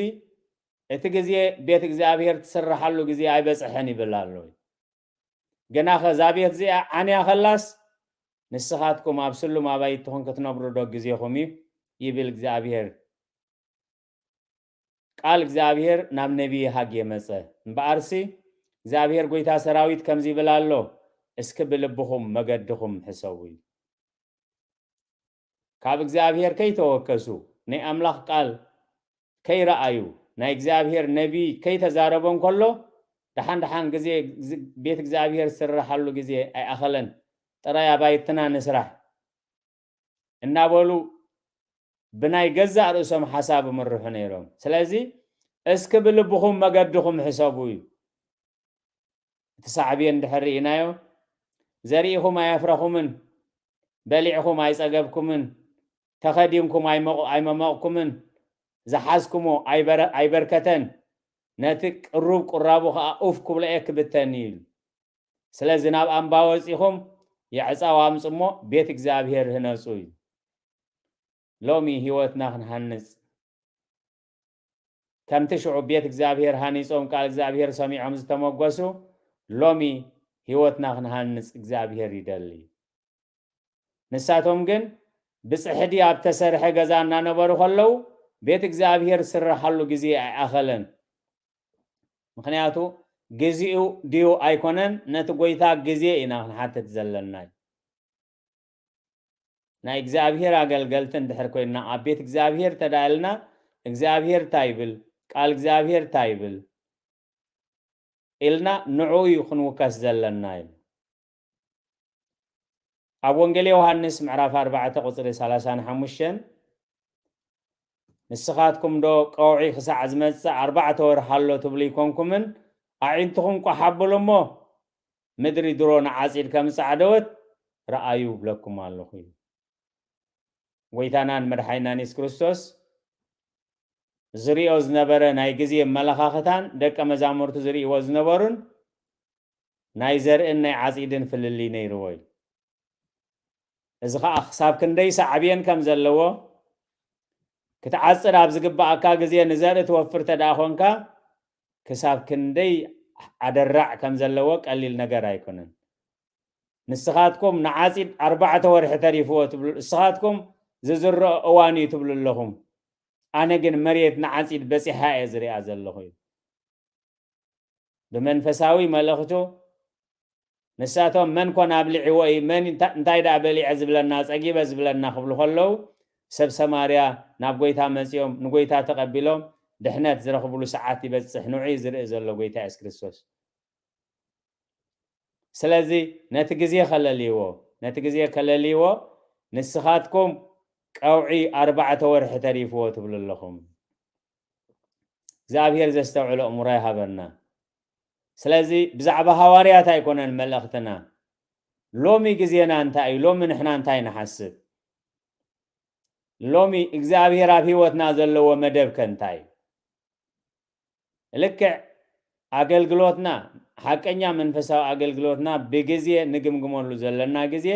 እቲ ግዜ ቤት እግዚኣብሔር ትስርሓሉ ግዜ ኣይበጽሐን" ይብል ኣሎ። "ግናኸ እዛ ቤት እዚኣ ዓንያ ኸላስ ንስኻትኩም ኣብ ስሉም ኣባይትኹም ክትነብሩ ዶ ግዜኹም እዩ?" ይብል እግዚኣብሔር። ቃል እግዚኣብሔር ናብ ነቢይ ሃጌ መጸ። እምበኣርሲ እግዚኣብሔር ጎይታ ሰራዊት ከምዚ ይብል ኣሎ፣ "እስኪ ብልብኹም መገድኹም ሕሰቡ" እዩ። ካብ እግዚኣብሔር ከይተወከሱ፣ ናይ ኣምላኽ ቃል ከይረኣዩ፣ ናይ እግዚኣብሔር ነቢይ ከይተዛረቦ እንከሎ፣ ደሓን ደሓን ግዜ ግዝ-፣ ቤት እግዚኣብሔር ዝስረሓሉ ግዜ ኣይኣኸለን፣ ጥራይ ኣባይትና ንስራሕ እናበሉ ብናይ ገዛእ ርእሶም ሓሳብ ይምርሑ ነይሮም። ስለዚ እስኪ ብልብኹም መገድኹም ሕሰቡ እዩ። እቲ ሳዕቤን እንድሕር ርኢናዮ፣ ዘሪእኹም ኣየፍረኹምን፣ በሊዕኹም ኣይጸገብኩምን፣ ተኸዲንኩም ኣይመቑ-፣ ኣይመመቕኩምን፣ ዝሓዝኩሞ ኣይበረ-፣ ኣይበርከተን፣ ነቲ ቅሩብ ቁራቡ ኸኣ ኡፍ ክብሎ እየ ክብተን እዩ ኢሉ። ስለዚ ናብ ኣምባ ወጺኹም የዕጻው ኣምጹ እሞ ቤት እግዚኣብሔር ህነጹ እዩ። ሎሚ ህይወትና ክንሃንጽ፣ ከምቲ ሽዑ ቤት እግዚኣብሔር ሃኒጾም ቃል እግዚኣብሔር ሰሚዖም ዝተመጎሱ፣ ሎሚ ህይወትና ክንሃንጽ እግዚኣብሔር ይደሊ። ንሳቶም ግን ብጽሕዲ ኣብ ተሰርሐ ገዛ እናነበሩ ከለዉ፣ ቤት እግዚኣብሔር ዝስረሓሉ ግዜ ኣይኣኸለን። ምኽንያቱ ግዜኡ ድዩ ኣይኮነን፣ ነቲ ጎይታ ግዜ ኢና ክንሓትት ዘለና። ናይ እግዚኣብሔር ኣገልገልቲ እንድሕር ኮይንና፣ ኣብ ቤት እግዚኣብሔር ተዳልና፣ እግዚኣብሔር እንታይ ይብል፣ ቃል እግዚኣብሔር እንታይ ይብል ኢልና ንዕኡ እዩ ክንውከስ ዘለና ኢሉ። ኣብ ወንጌል ዮሃንስ ምዕራፍ ኣርባዕተ ቁጽሪ ሰላሳን ሓሙሽተን፣ "ንስኻትኩም ዶ ቀውዒ ክሳዕ ዝመጽእ ኣርባዕተ ወርሒ ኣሎ ትብሉ ኣይኮንኩምን? ኣዒንትኹም ቋሕ ኣብሉ እሞ ምድሪ ድሮ ንዓጺድ ከም ዝጻዕደወት ረኣዩ እብለኩም ኣለኹ" እዩ። ጎይታናን መድሓኒናን የሱስ ክርስቶስ ዝሪኦ ዝነበረ ናይ ግዜ መለኻኽታን ደቀ መዛሙርቱ ዝርእይዎ ዝነበሩን ናይ ዘርእን ናይ ዓጺድን ፍልልይ ነይርዎ እዩ። እዚ ኸኣ ክሳብ ክንደይ ሳዕቤን ከም ዘለዎ፣ ክትዓጽድ ኣብ ዝግብኣካ ግዜ ንዘርኢ ትወፍር እንተ ደኣ ኾንካ፣ ክሳብ ክንደይ ኣደራዕ ከም ዘለዎ ቀሊል ነገር ኣይኮነን። ንስኻትኩም ንዓጺድ ኣርባዕተ ወርሒ ተሪፍዎ ትብሉ፣ ንስኻትኩም ዝዝረኦ እዋን እዩ ትብሉ ኣለኹም። ኣነ ግን መሬት ንዓጺድ በጺሓ እየ ዝሪኣ ዘለኹ እዩ። ብመንፈሳዊ መልእኽቱ ንሳቶም መን ኮን ኣብሊዕዎ እዩ፣ መን እንታ-፣ እንታይ ደኣ በሊዐ ዝብለና፣ ጸጊበ ዝብለና ክብሉ ከለዉ፣ ሰብ ሰማርያ ናብ ጐይታ መጺኦም ንጐይታ ተቐቢሎም ድሕነት ዝረኽብሉ ሰዓት ይበጽሕ፣ ንዑ እዩ ዝርኢ ዘሎ ጐይታ የሱስ ክርስቶስ። ስለዚ ነቲ ግዜ ከለልይዎ፣ ነቲ ግዜ ከለልይዎ፣ ንስኻትኩም ቀውዒ ኣርባዕተ ወርሒ ተሪፍዎ ትብሉ ኣለኹም። እግዚኣብሔር ዘስተውዕሎ ኣእምሮ ይሃበና። ስለዚ ብዛዕባ ሃዋርያት ኣይኮነን መልእኽትና። ሎሚ ግዜና እንታይ እዩ? ሎሚ ንሕና እንታይ ንሓስብ? ሎሚ እግዚኣብሔር ኣብ ህይወትና ዘለዎ መደብ ከ እንታይ እዩ? ልክዕ ኣገልግሎትና፣ ሓቀኛ መንፈሳዊ ኣገልግሎትና ብግዜ ንግምግመሉ ዘለና ግዜ፣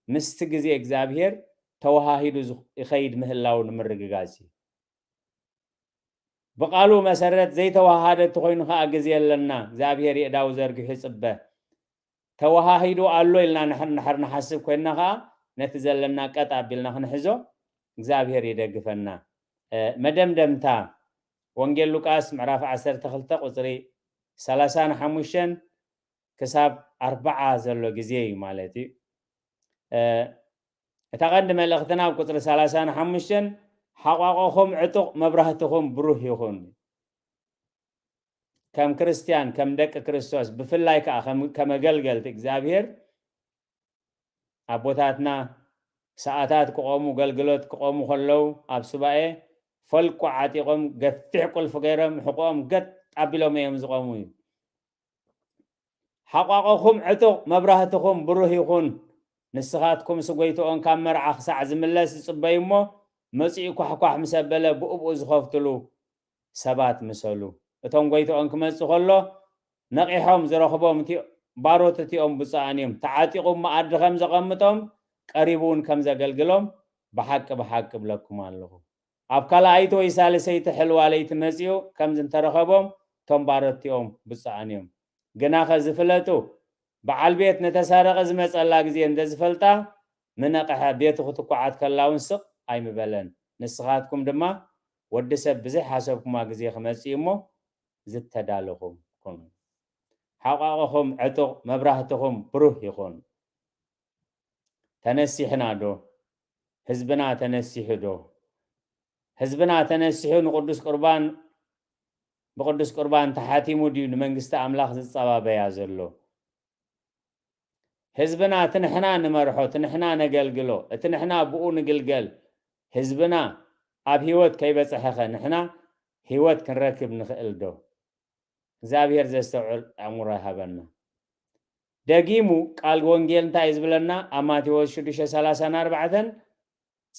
ምስቲ ግዜ እግዚኣብሔር ተወሃሂዱ ዝኽ-፣ ይኸይድ ምህላው ንምርግጋጽ እዩ። ብቃሉ መሰረት ዘይተወሃሃደ እንተኾይኑ ኸዓ ግዜ ኣለና። እግዚኣብሔር የእዳው ዘርጊሑ ይጽበ። ተወሃሂዱ ኣሎ ኢልና ንሕር፣ ንሕር ንሓስብ ኮይንና ኸዓ ነቲ ዘለና ቀጥ ኣቢልና ክንሕዞ እግዚኣብሔር ይደግፈና። እ፣ መደምደምታ ወንጌል ሉቃስ ምዕራፍ ዓሰርተ ክልተ ቁጽሪ ሰላሳን ሓሙሽተን ክሳብ ኣርብዓ ዘሎ ግዜ እዩ ማለት እዩ። እ፣ እታ ቀንዲ መልእኽትና ኣብ ቁጽሪ ሰላሳን ሓሙሽተን፣ "ሓቋቆኹም ዕጡቕ፣ መብራህትኹም ብሩህ ይኹን።" ከም ክርስትያን፣ ከም ደቂ ክርስቶስ፣ ብፍላይ ከኣ ከም፣ ከም ኣገልገልቲ እግዚኣብሔር፣ ኣቦታትና ሰዓታት ክቖሙ፣ ገልግሎት ክቖሙ ከለዉ፣ ኣብ ሱባኤ ፈልቁ ዓጢቖም፣ ገፊሕ ቁልፊ ገይሮም፣ ሕቖኦም ገጥ ኣቢሎም እዮም ዝቖሙ እዩ። "ሓቋቆኹም ዕጡቕ፣ መብራህትኹም ብሩህ ይኹን። ንስኻትኩምስ ጎይትኦም ካብ መርዓ ክሳዕ ዝምለስ ዝጽበዩ እሞ፣ መጺኡ ኳሕኳሕ ምስ ኣበለ ብኡብኡ ዝኸፍትሉ ሰባት ምሰሉ። እቶም ጎይትኦም ክመጽእ ከሎ፣ ነቒሖም ዝረኽቦም እቲ ባሮት እቲኦም ብፁዓን እዮም። ተዓጢቑ መኣዲ ከም ዘቐምጦም፣ ቀሪቡ እውን ከም ዘገልግሎም ብሓቂ ብሓቂ እብለኩም ኣለኹ። ኣብ ካልኣይቲ ወይ ሳልሰይቲ ሕልዋ ለይቲ መጺኡ ከም እንተረኸቦም፣ እቶም ባሮት እቲኦም ብፁዓን እዮም። ግናኸ ዝፍለጡ፣ በዓል ቤት ነተሳረቐ ዝመጸላ ግዜ እንተ ዝፈልጣ፣ ምነቕሐ፣ ቤቱ ክትኳዓት ከላ እውን ስቕ ኣይምበለን። ንስኻትኩም ድማ ወዲ ሰብ ብዘይሓሰብኩማ ግዜ ክመጽእ እዩ እሞ ዝተዳለኹም ኩኑ። ሓቋቑኹም ዕጡቕ፣ መብራህትኹም ብሩህ ይኹን። ተነሲሕና ዶ? ህዝብና ተነሲሑ ዶ? ህዝብና ተነሲሑ ንቅዱስ ቁርባን፣ ብቅዱስ ቁርባን ተሓቲሙ ድዩ ንመንግስቲ ኣምላኽ ዝጸባበያ ዘሎ? ህዝብና እቲ ንሕና ንመርሖ፣ እቲ ንሕና ነገልግሎ፣ እቲ ንሕና ብኡ ንግልገል ህዝብና ኣብ ህይወት ከይበጽሐኸ ንሕና ህይወት ክንረክብ ንኽእል ዶ? እግዚኣብሔር ዘስተውዕል ኣእምሮ ይሃበና። ደጊሙ ቃል ወንጌል እንታይ እዩ ዝብለና? ኣብ ማቴዎስ ሽዱሽተ ሰላሳን ኣርባዕተን፣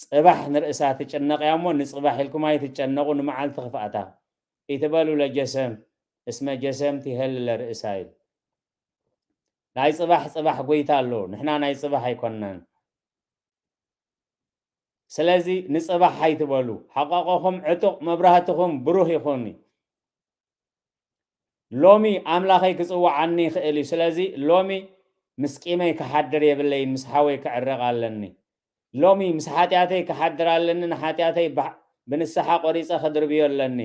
"ጽባሕ ንርእሳ ትጭነቕ እያ እሞ፣ ንጽባሕ ኢልኩም ኣይትጨነቑ፣ ንመዓልቲ ክፍኣታ ይትበሉ ለጀሰም፣ እስመ ጀሰም ትሄል ለርእሳ" ኢሉ። ናይ ጽባሕ፣ ጽባሕ ጎይታ ኣሎ፣ ንሕና ናይ ጽባሕ ኣይኮንናን። ስለዚ ንጽባሕ ኣይትበሉ፣ ሓቋቆኹም ዕጡቕ፣ መብራህትኹም ብሩህ ይኹን። ሎሚ ኣምላኸይ ክጽውዓኒ ይኽእል እዩ። ስለዚ ሎሚ ምስ ቂመይ ክሓድር የብለይን፣ ምስ ሓወይ ክዕረቕ ኣለኒ። ሎሚ ምስ ሓጢኣተይ ክሓድር ኣለኒ፣ ንሓጢኣተይ ብሓ-፣ ብንስሓ ቆሪጸ ክድርብዮ ኣለኒ።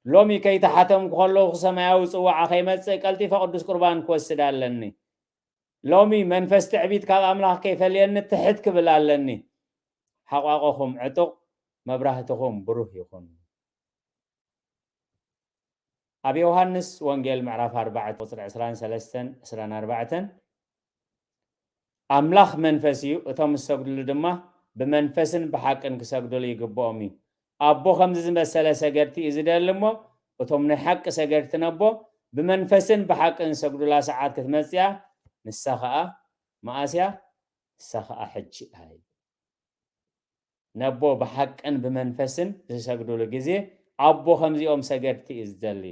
ሎሚ ከይተሓተምኩ ከለኹ ሰማያዊ ጽዋዓ ከይመጽእ ቀልጢፈ ቅዱስ ቁርባን ክወስድ ኣለኒ። ሎሚ መንፈስ ትዕቢት ካብ ኣምላኽ ከይፈልየኒ ትሕት ክብል ኣለኒ። ሓቋቆኹም ዕጡቕ፣ መብራህትኹም ብሩህ ይኹን። ኣብ ዮሃንስ ወንጌል ምዕራፍ ኣርባዕተ ቁጽሪ ዕስራን ሰለስተን፣ ዕስራን ኣርባዕተን፣ ኣምላኽ መንፈስ እዩ፣ እቶም ዝሰግድሉ ድማ ብመንፈስን ብሓቅን ክሰግድሉ ይግብኦም እዩ። ኣቦ ከምዚ ዝመሰለ ሰገድቲ እዩ ዝደሊ እሞ፣ እቶም ናይ ሓቂ ሰገድቲ ነቦ ብመንፈስን ብሓቅን ዝሰግዱላ ሰዓት ክትመጽእ እያ። ንሳ ኸኣ መኣስ እያ? ንሳ ኸኣ ሕጂ እያ። ነቦ ብሓቅን ብመንፈስን ዝሰግዱሉ ግዜ ኣቦ ከምዚኦም ሰገድቲ እዩ ዝደሊ።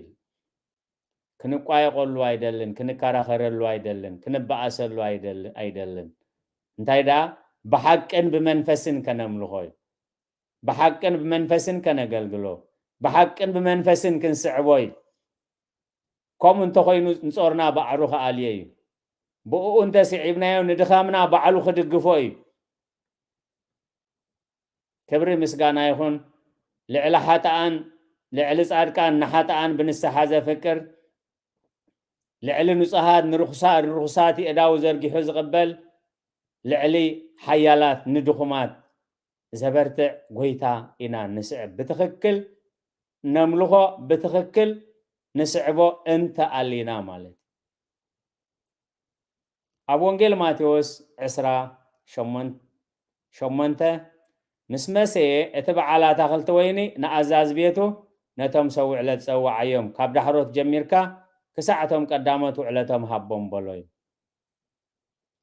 ክንቋየቆሉ ኣይደልን፣ ክንከራኸረሉ ኣይደልን፣ ክንበኣሰሉ ኣይደል-፣ ኣይደልን። እንታይ ደኣ ብሓቅን ብመንፈስን ከነምልኾ እዩ። ብሓቅን ብመንፈስን ከነገልግሎ፣ ብሓቅን ብመንፈስን ክንስዕቦ እዩ። ከምኡ እንተኾይኑ ንጾርና ባዕሉ ክኣልዮ እዩ። ብእኡ እንተስዒብናዮ ንድኻምና ባዕሉ ክድግፎ እዩ። ክብሪ ምስጋና ይኹን። ልዕሊ ሓጥኣን፣ ልዕሊ ጻድቃን፣ ንሓጥኣን ብንስሓ ዘፍቅር፣ ልዕሊ ንጹሃት ንርኹሳ-፣ ንርኹሳት የእዳው ዘርጊሑ ዝቕበል፣ ልዕሊ ሓያላት ንድኹማት ዘበርትዕ ጎይታ ኢና ንስዕብ። ብትኽክል ነምልኾ፣ ብትኽክል ንስዕቦ እንተ ኣሊና ማለት እዩ። ኣብ ወንጌል ማቴዎስ ዕስራ ሸሞንተ ምስ መሰየ፣ እቲ በዓል ኣታኽልቲ ወይኒ ንኣዛዚ ቤቱ፣ "ነቶም ሰውዕ ለትጸውዓዮም፣ ካብ ዳሕሮት ጀሚርካ ክሳዕ እቶም ቀዳሞት ውዕለቶም ሃቦም" በሎ እዩ።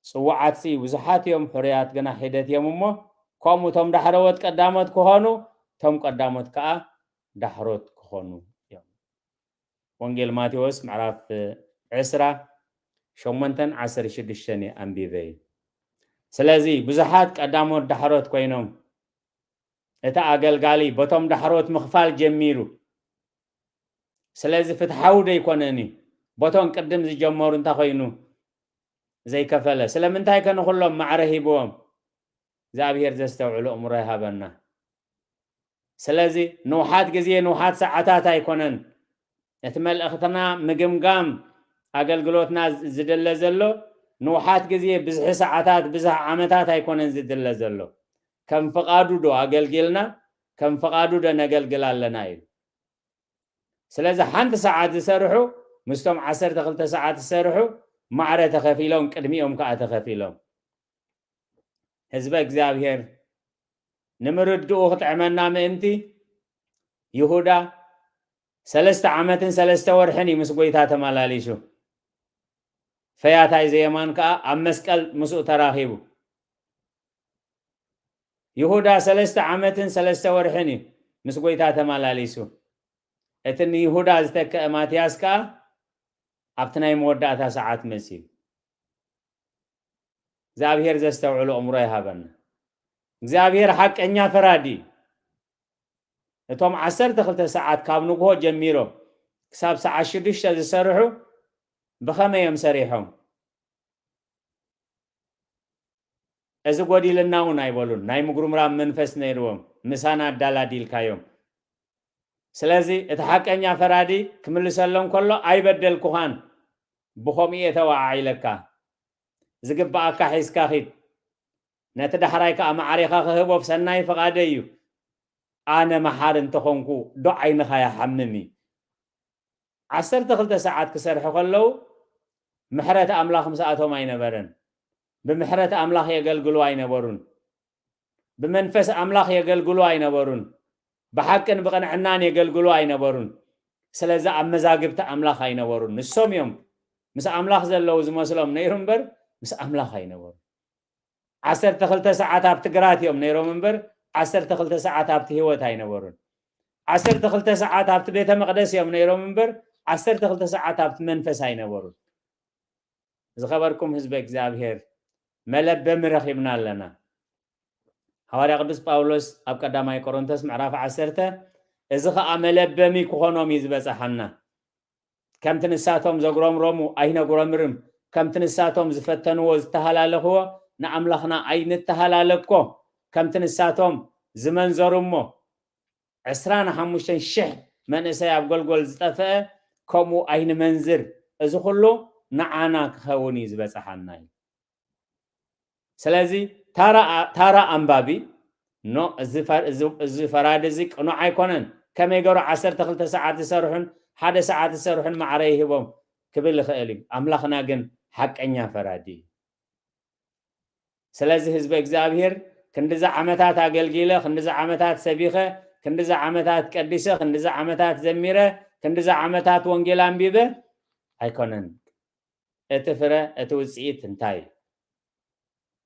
ጽዋዓትሲ ብዙሓት እዮም፣ ሕሩያት ግና ሒደት እዮም እሞ፣ ከምኡ እቶም ዳሕረዎት ቀዳሞት ክኾኑ፣ እቶም ቀዳሞት ከኣ ዳሕሮት ክኾኑ እዮም። ወንጌል ማቴዎስ ምዕራፍ ዕስራ ሸሞንተን ዓሰርተ ሽዱሽተን እየ ኣንቢበ እዩ። ስለዚ ብዙሓት ቀዳሞት ዳሕሮት ኮይኖም፣ እቲ ኣገልጋሊ በቶም ዳሕሮት ምኽፋል ጀሚሩ። ስለዚ ፍትሓዊ ዶ ኣይኮነን እዩ? በቶም ቅድም ዝጀመሩ እንታይ ኮይኑ ዘይከፈለ? ስለምንታይ ከ ንኹሎም ማዕረ ሂብዎም? እግዚኣብሔር ዘስተውዕሉ እምሮ ይሃበና። ስለዚ ንውሓት ግዜ፣ ንውሓት ሰዓታት ኣይኮነን እቲ መልእኽትና ምግምጋም ኣገልግሎትና ዝ-፣ ዝድለ ዘሎ። ንውሓት ግዜ፣ ብዝሒ ሰዓታት፣ ብዝሒ ዓመታት ኣይኮነን ዝድለ ዘሎ። ከም ፍቓዱ ዶ ኣገልጊልና፣ ከም ፍቓዱ ዶ ነገልግል ኣለና እዩ። ስለዚ ሓንቲ ሰዓት ዝሰርሑ ምስቶም ዓሰርተ ክልተ ሰዓት ዝሰርሑ ማዕረ ተኸፊሎም፣ ቅድሚኦም ከኣ ተኸፊሎም። ህዝበ እግዚኣብሔር ንምርድኡ ክጥዕመና ምእንቲ፣ ይሁዳ ሰለስተ ዓመትን ሰለስተ ወርሕን እዩ ምስ ጎይታ ተመላሊሱ። ፈያታይ ዘየማን ከኣ ኣብ መስቀል ምስኡ ተራኺቡ። ይሁዳ ሰለስተ ዓመትን ሰለስተ ወርሕን እዩ ምስ ጎይታ ተመላሊሱ። እቲ ንይሁዳ ዝተክአ ማትያስ ከኣ ኣብቲ ናይ መወዳእታ ሰዓት መጺኡ። እግዚኣብሔር ዘስተውዕሎ እምሮ ይሃበና። እግዚኣብሔር ሓቀኛ ፈራዲ እዩ። እቶም ዓሰርተ ክልተ ሰዓት ካብ ንግሆ ጀሚሮም ክሳብ ሰዓት ሽዱሽተ ዝሰርሑ ብኸመይ እዮም ሰሪሖም? እዚ ጎዲልና እውን ኣይበሉን። ናይ ምጉርምራም መንፈስ ነይርዎም፣ ምሳና ኣዳላዲልካዮም። ስለዚ እቲ ሓቀኛ ፈራዲ ክምልሰሎም ከሎ፣ "ኣይበደልኩኻን፣ ብኸምኡ እየ ተወዓዒለካ። ዝግብኣካ ሒዝካ ኺድ። ነቲ ዳሕራይ ከኣ ማዕሬኻ ክህቦ ብሰናይ ፍቓደይ እዩ። ኣነ መሓሪ እንተኾንኩ፣ ዶ ዓይንኻ ይሓምም እዩ?" ዓሰርተ ክልተ ሰዓት ክሰርሑ ከለዉ፣ ምሕረት ኣምላኽ ምስኣቶም ኣይነበረን። ብምሕረት ኣምላኽ የገልግሉ ኣይነበሩን። ብመንፈስ ኣምላኽ የገልግሉ ኣይነበሩን። ብሓቅን ብቕንዕናን የገልግሉ ኣይነበሩን። ስለዚ ኣብ መዛግብቲ ኣምላኽ ኣይነበሩን። ንሶም እዮም ምስ ኣምላኽ ዘለዉ ዝመስሎም ነይሩ እምበር፣ ምስ ኣምላኽ ኣይነበሩን። ዓሰርተ ክልተ ሰዓት ኣብቲ ግራት እዮም ነይሮም እምበር፣ ዓሰርተ ክልተ ሰዓት ኣብቲ ህይወት ኣይነበሩን። ዓሰርተ ክልተ ሰዓት ኣብቲ ቤተ መቕደስ እዮም ነይሮም እምበር፣ ዓሰርተ ክልተ ሰዓት ኣብቲ መንፈስ ኣይነበሩን። ዝኸበርኩም ህዝበ እግዚኣብሔር፣ መለበሚ ረኺብና ኣለና። ሃዋርያ ቅዱስ ጳውሎስ ኣብ ቀዳማይ ቆሮንቶስ ምዕራፍ ዓሰርተ፣ "እዚ ኸኣ መለበሚ ክኾኖም እዩ ዝበጽሓና። ከምቲ ንሳቶም ዘጉረምረሙ ኣይነጉረምርም፣ ከምቲ ንሳቶም ዝፈተንዎ ዝተሃላለኽዎ ንኣምላኽና ኣይንተሃላለኮ፣ ከምቲ ንሳቶም ዝመንዘሩ እሞ ዕስራን ሓሙሽተን ሽሕ መንእሰይ ኣብ ጎልጎል ዝጠፍአ፣ ከምኡ ኣይንመንዝር። እዚ ኹሉ ንዓና ክኸውን እዩ ዝበጽሓና" እዩ። ስለዚ ታራ፣ ታራ ኣንባቢ፣ "ኖ፣ እዚ ፈ-፣ እዚ፣ እዚ ፈራዲ እዚ ቅኑዕ ኣይኮነን። ከመይ ገሩ ዓሰርተ ክልተ ሰዓት ዝሰርሑን ሓደ ሰዓት ዝሰርሑን ማዕረ ይህቦም?" ክብል ይኽእል እዩ። ኣምላኽና ግን ሓቀኛ ፈራዲ እዩ። ስለዚ ህዝበ እግዚኣብሔር፣ ክንድዚ ዓመታት ኣገልጊለ፣ ክንድዚ ዓመታት ሰቢኸ፣ ክንድዚ ዓመታት ቀዲሰ፣ ክንድዚ ዓመታት ዘሚረ፣ ክንድዚ ዓመታት ወንጌል ኣንቢበ ኣይኮነን። እቲ ፍረ፣ እቲ ውጽኢት እንታይ እዩ?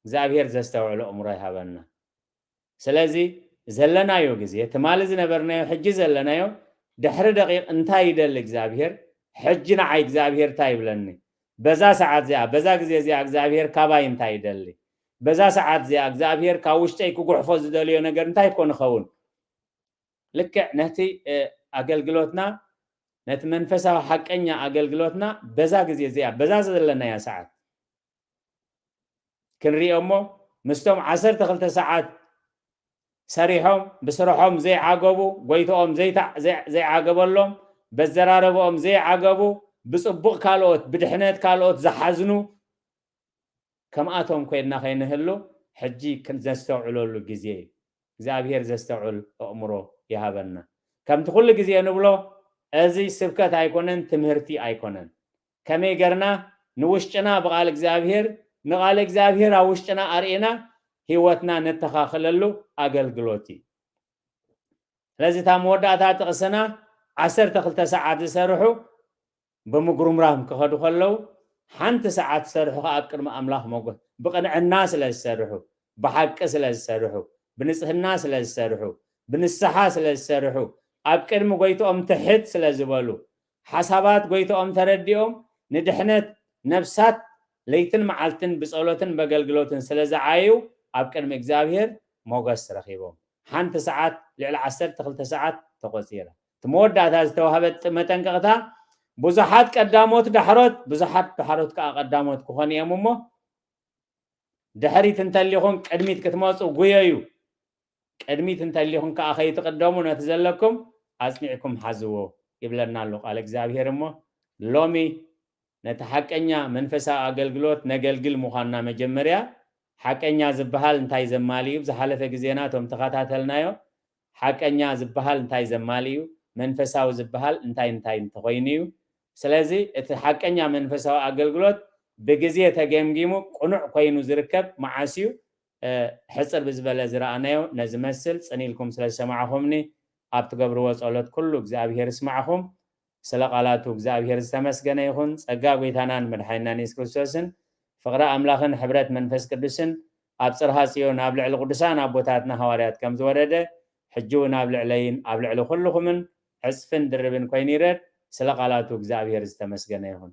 እግዚኣብሔር ዘስተውዕሎ እምሮ ይሃበና። ስለዚ ዘለናዮ ግዜ፣ ትማሊ ዝነበርናዮ፣ ሕጂ ዘለናዮ፣ ድሕሪ ደቂቕ እንታይ ይደሊ እግዚኣብሔር? ሕጂ ንዓይ እግዚኣብሔር እንታይ ይብለኒ? በዛ ሰዓት እዚኣ፣ በዛ ግዜ እዚኣ እግዚኣብሔር ካባይ እንታይ ይደሊ? በዛ ሰዓት እዚኣ እግዚኣብሔር ካብ ውሽጠይ ክጉሕፎ ዝደልዮ ነገር እንታይ ኮን ይኸውን? ልክዕ ነቲ፣ እ፣ ኣገልግሎትና፣ ነቲ መንፈሳዊ ሓቀኛ ኣገልግሎትና በዛ ግዜ እዚኣ፣ በዛ ዘለናያ ሰዓት ክንሪኦ እሞ፣ ምስቶም ዓሰርተ ክልተ ሰዓት ሰሪሖም፣ ብስርሖም ዘይዓገቡ፣ ጎይትኦም ዘይታ-፣ ዘይ-፣ ዘይዓገበሎም፣ በዘራረብኦም ዘይዓገቡ፣ ብፅቡቕ ካልኦት ብድሕነት ካልኦት ዝሓዝኑ ከምኣቶም ኮይንና ከይንህሉ ሕጂ ዘስተውዕለሉ ግዜ እዩ። እግዚኣብሔር ዘስተውዕል ኣእምሮ ይሃበና። ከምቲ ኩሉ ግዜ ንብሎ፣ እዚ ስብከት ኣይኮነን፣ ትምህርቲ ኣይኮነን። ከመይ ገርና ንውሽጥና ብቓል እግዚኣብሔር፣ ንቓል እግዚኣብሔር ኣብ ውሽጥና ኣርእና ህይወትና ነተኻኽለሉ ኣገልግሎት እዩ። ስለዚ እታ መወዳእታ ጥቕስና ዓሰርተ ክልተ ሰዓት ዝሰርሑ ብምጉርምራም ክኸዱ ከለዉ ሓንቲ ሰዓት ዝሰርሑ ከኣ ኣብ ቅድሚ ኣምላኽ ሞገስ ብቕንዕና ስለ ዝሰርሑ፣ ብሓቂ ስለ ዝሰርሑ፣ ብንጽህና ስለ ዝሰርሑ፣ ብንስሓ ስለ ዝሰርሑ፣ ኣብ ቅድሚ ጎይትኦም ትሕት ስለ ዝበሉ፣ ሓሳባት ጎይትኦም ተረዲኦም ንድሕነት ነፍሳት ለይትን መዓልትን ብጸሎትን በገልግሎትን ስለ ዝዓዩ ኣብ ቅድሚ እግዚኣብሔር ሞገስ ረኺቦም። ሓንቲ ሰዓት ልዕሊ ዓሰርተ ክልተ ሰዓት ተቖጺራ። እቲ መወዳእታ ዝተዋህበት መጠንቀቕታ ብዙሓት ቀዳሞት ዳሕሮት ብዙሓት ዳሕሮት ከኣ ቀዳሞት ክኾኑ እዮም እሞ ድሕሪት እንተሊኹም ቅድሚት ክትመፁ ጉየዩ። ቅድሚት እንተሊኹም ከኣ ከይትቕደሙ ነቲ ዘለኩም ኣፅኒዕኩም ሓዝዎ ይብለና ኣሎ ቃል እግዚኣብሔር። እሞ ሎሚ ነቲ ሓቀኛ መንፈሳዊ ኣገልግሎት ነገልግል ምዃንና መጀመርያ ሓቀኛ ዝበሃል እንታይ ዘማልእ እዩ? ዝሓለፈ ግዜና እቶም ተኸታተልናዮ ሓቀኛ ዝበሃል እንታይ ዘማልእ እዩ? መንፈሳዊ ዝበሃል እንታይ እንታይ እንተኾይኑ እዩ? ስለዚ እቲ ሓቀኛ መንፈሳዊ ኣገልግሎት ብግዜ ተገምጊሙ ቅኑዕ ኮይኑ ዝርከብ መዓስ እዩ? ሕፅር ብዝበለ ዝረኣናዮ ነዚ መስል ፅን ኢልኩም ስለ ዝሰማዕኹምኒ ኣብ ትገብርዎ ጸሎት ኩሉ እግዚኣብሔር ይስማዕኹም። ስለ ቃላቱ እግዚኣብሔር ዝተመስገነ ይኹን። ጸጋ ጎይታናን መድሓኒናን የሱስ ክርስቶስን ፍቕሪ ኣምላኽን ሕብረት መንፈስ ቅዱስን ኣብ ጽርሃ ጽዮን ኣብ ልዕሊ ቅዱሳን ኣቦታትና ሃዋርያት ከም ዝወረደ ሕጂ እውን ኣብ ልዕለይን ኣብ ልዕሊ ኩልኹምን ዕጽፍን ድርብን ኮይኑ ይረድ። ስለ ቃላቱ እግዚኣብሔር ዝተመስገነ ይኹን።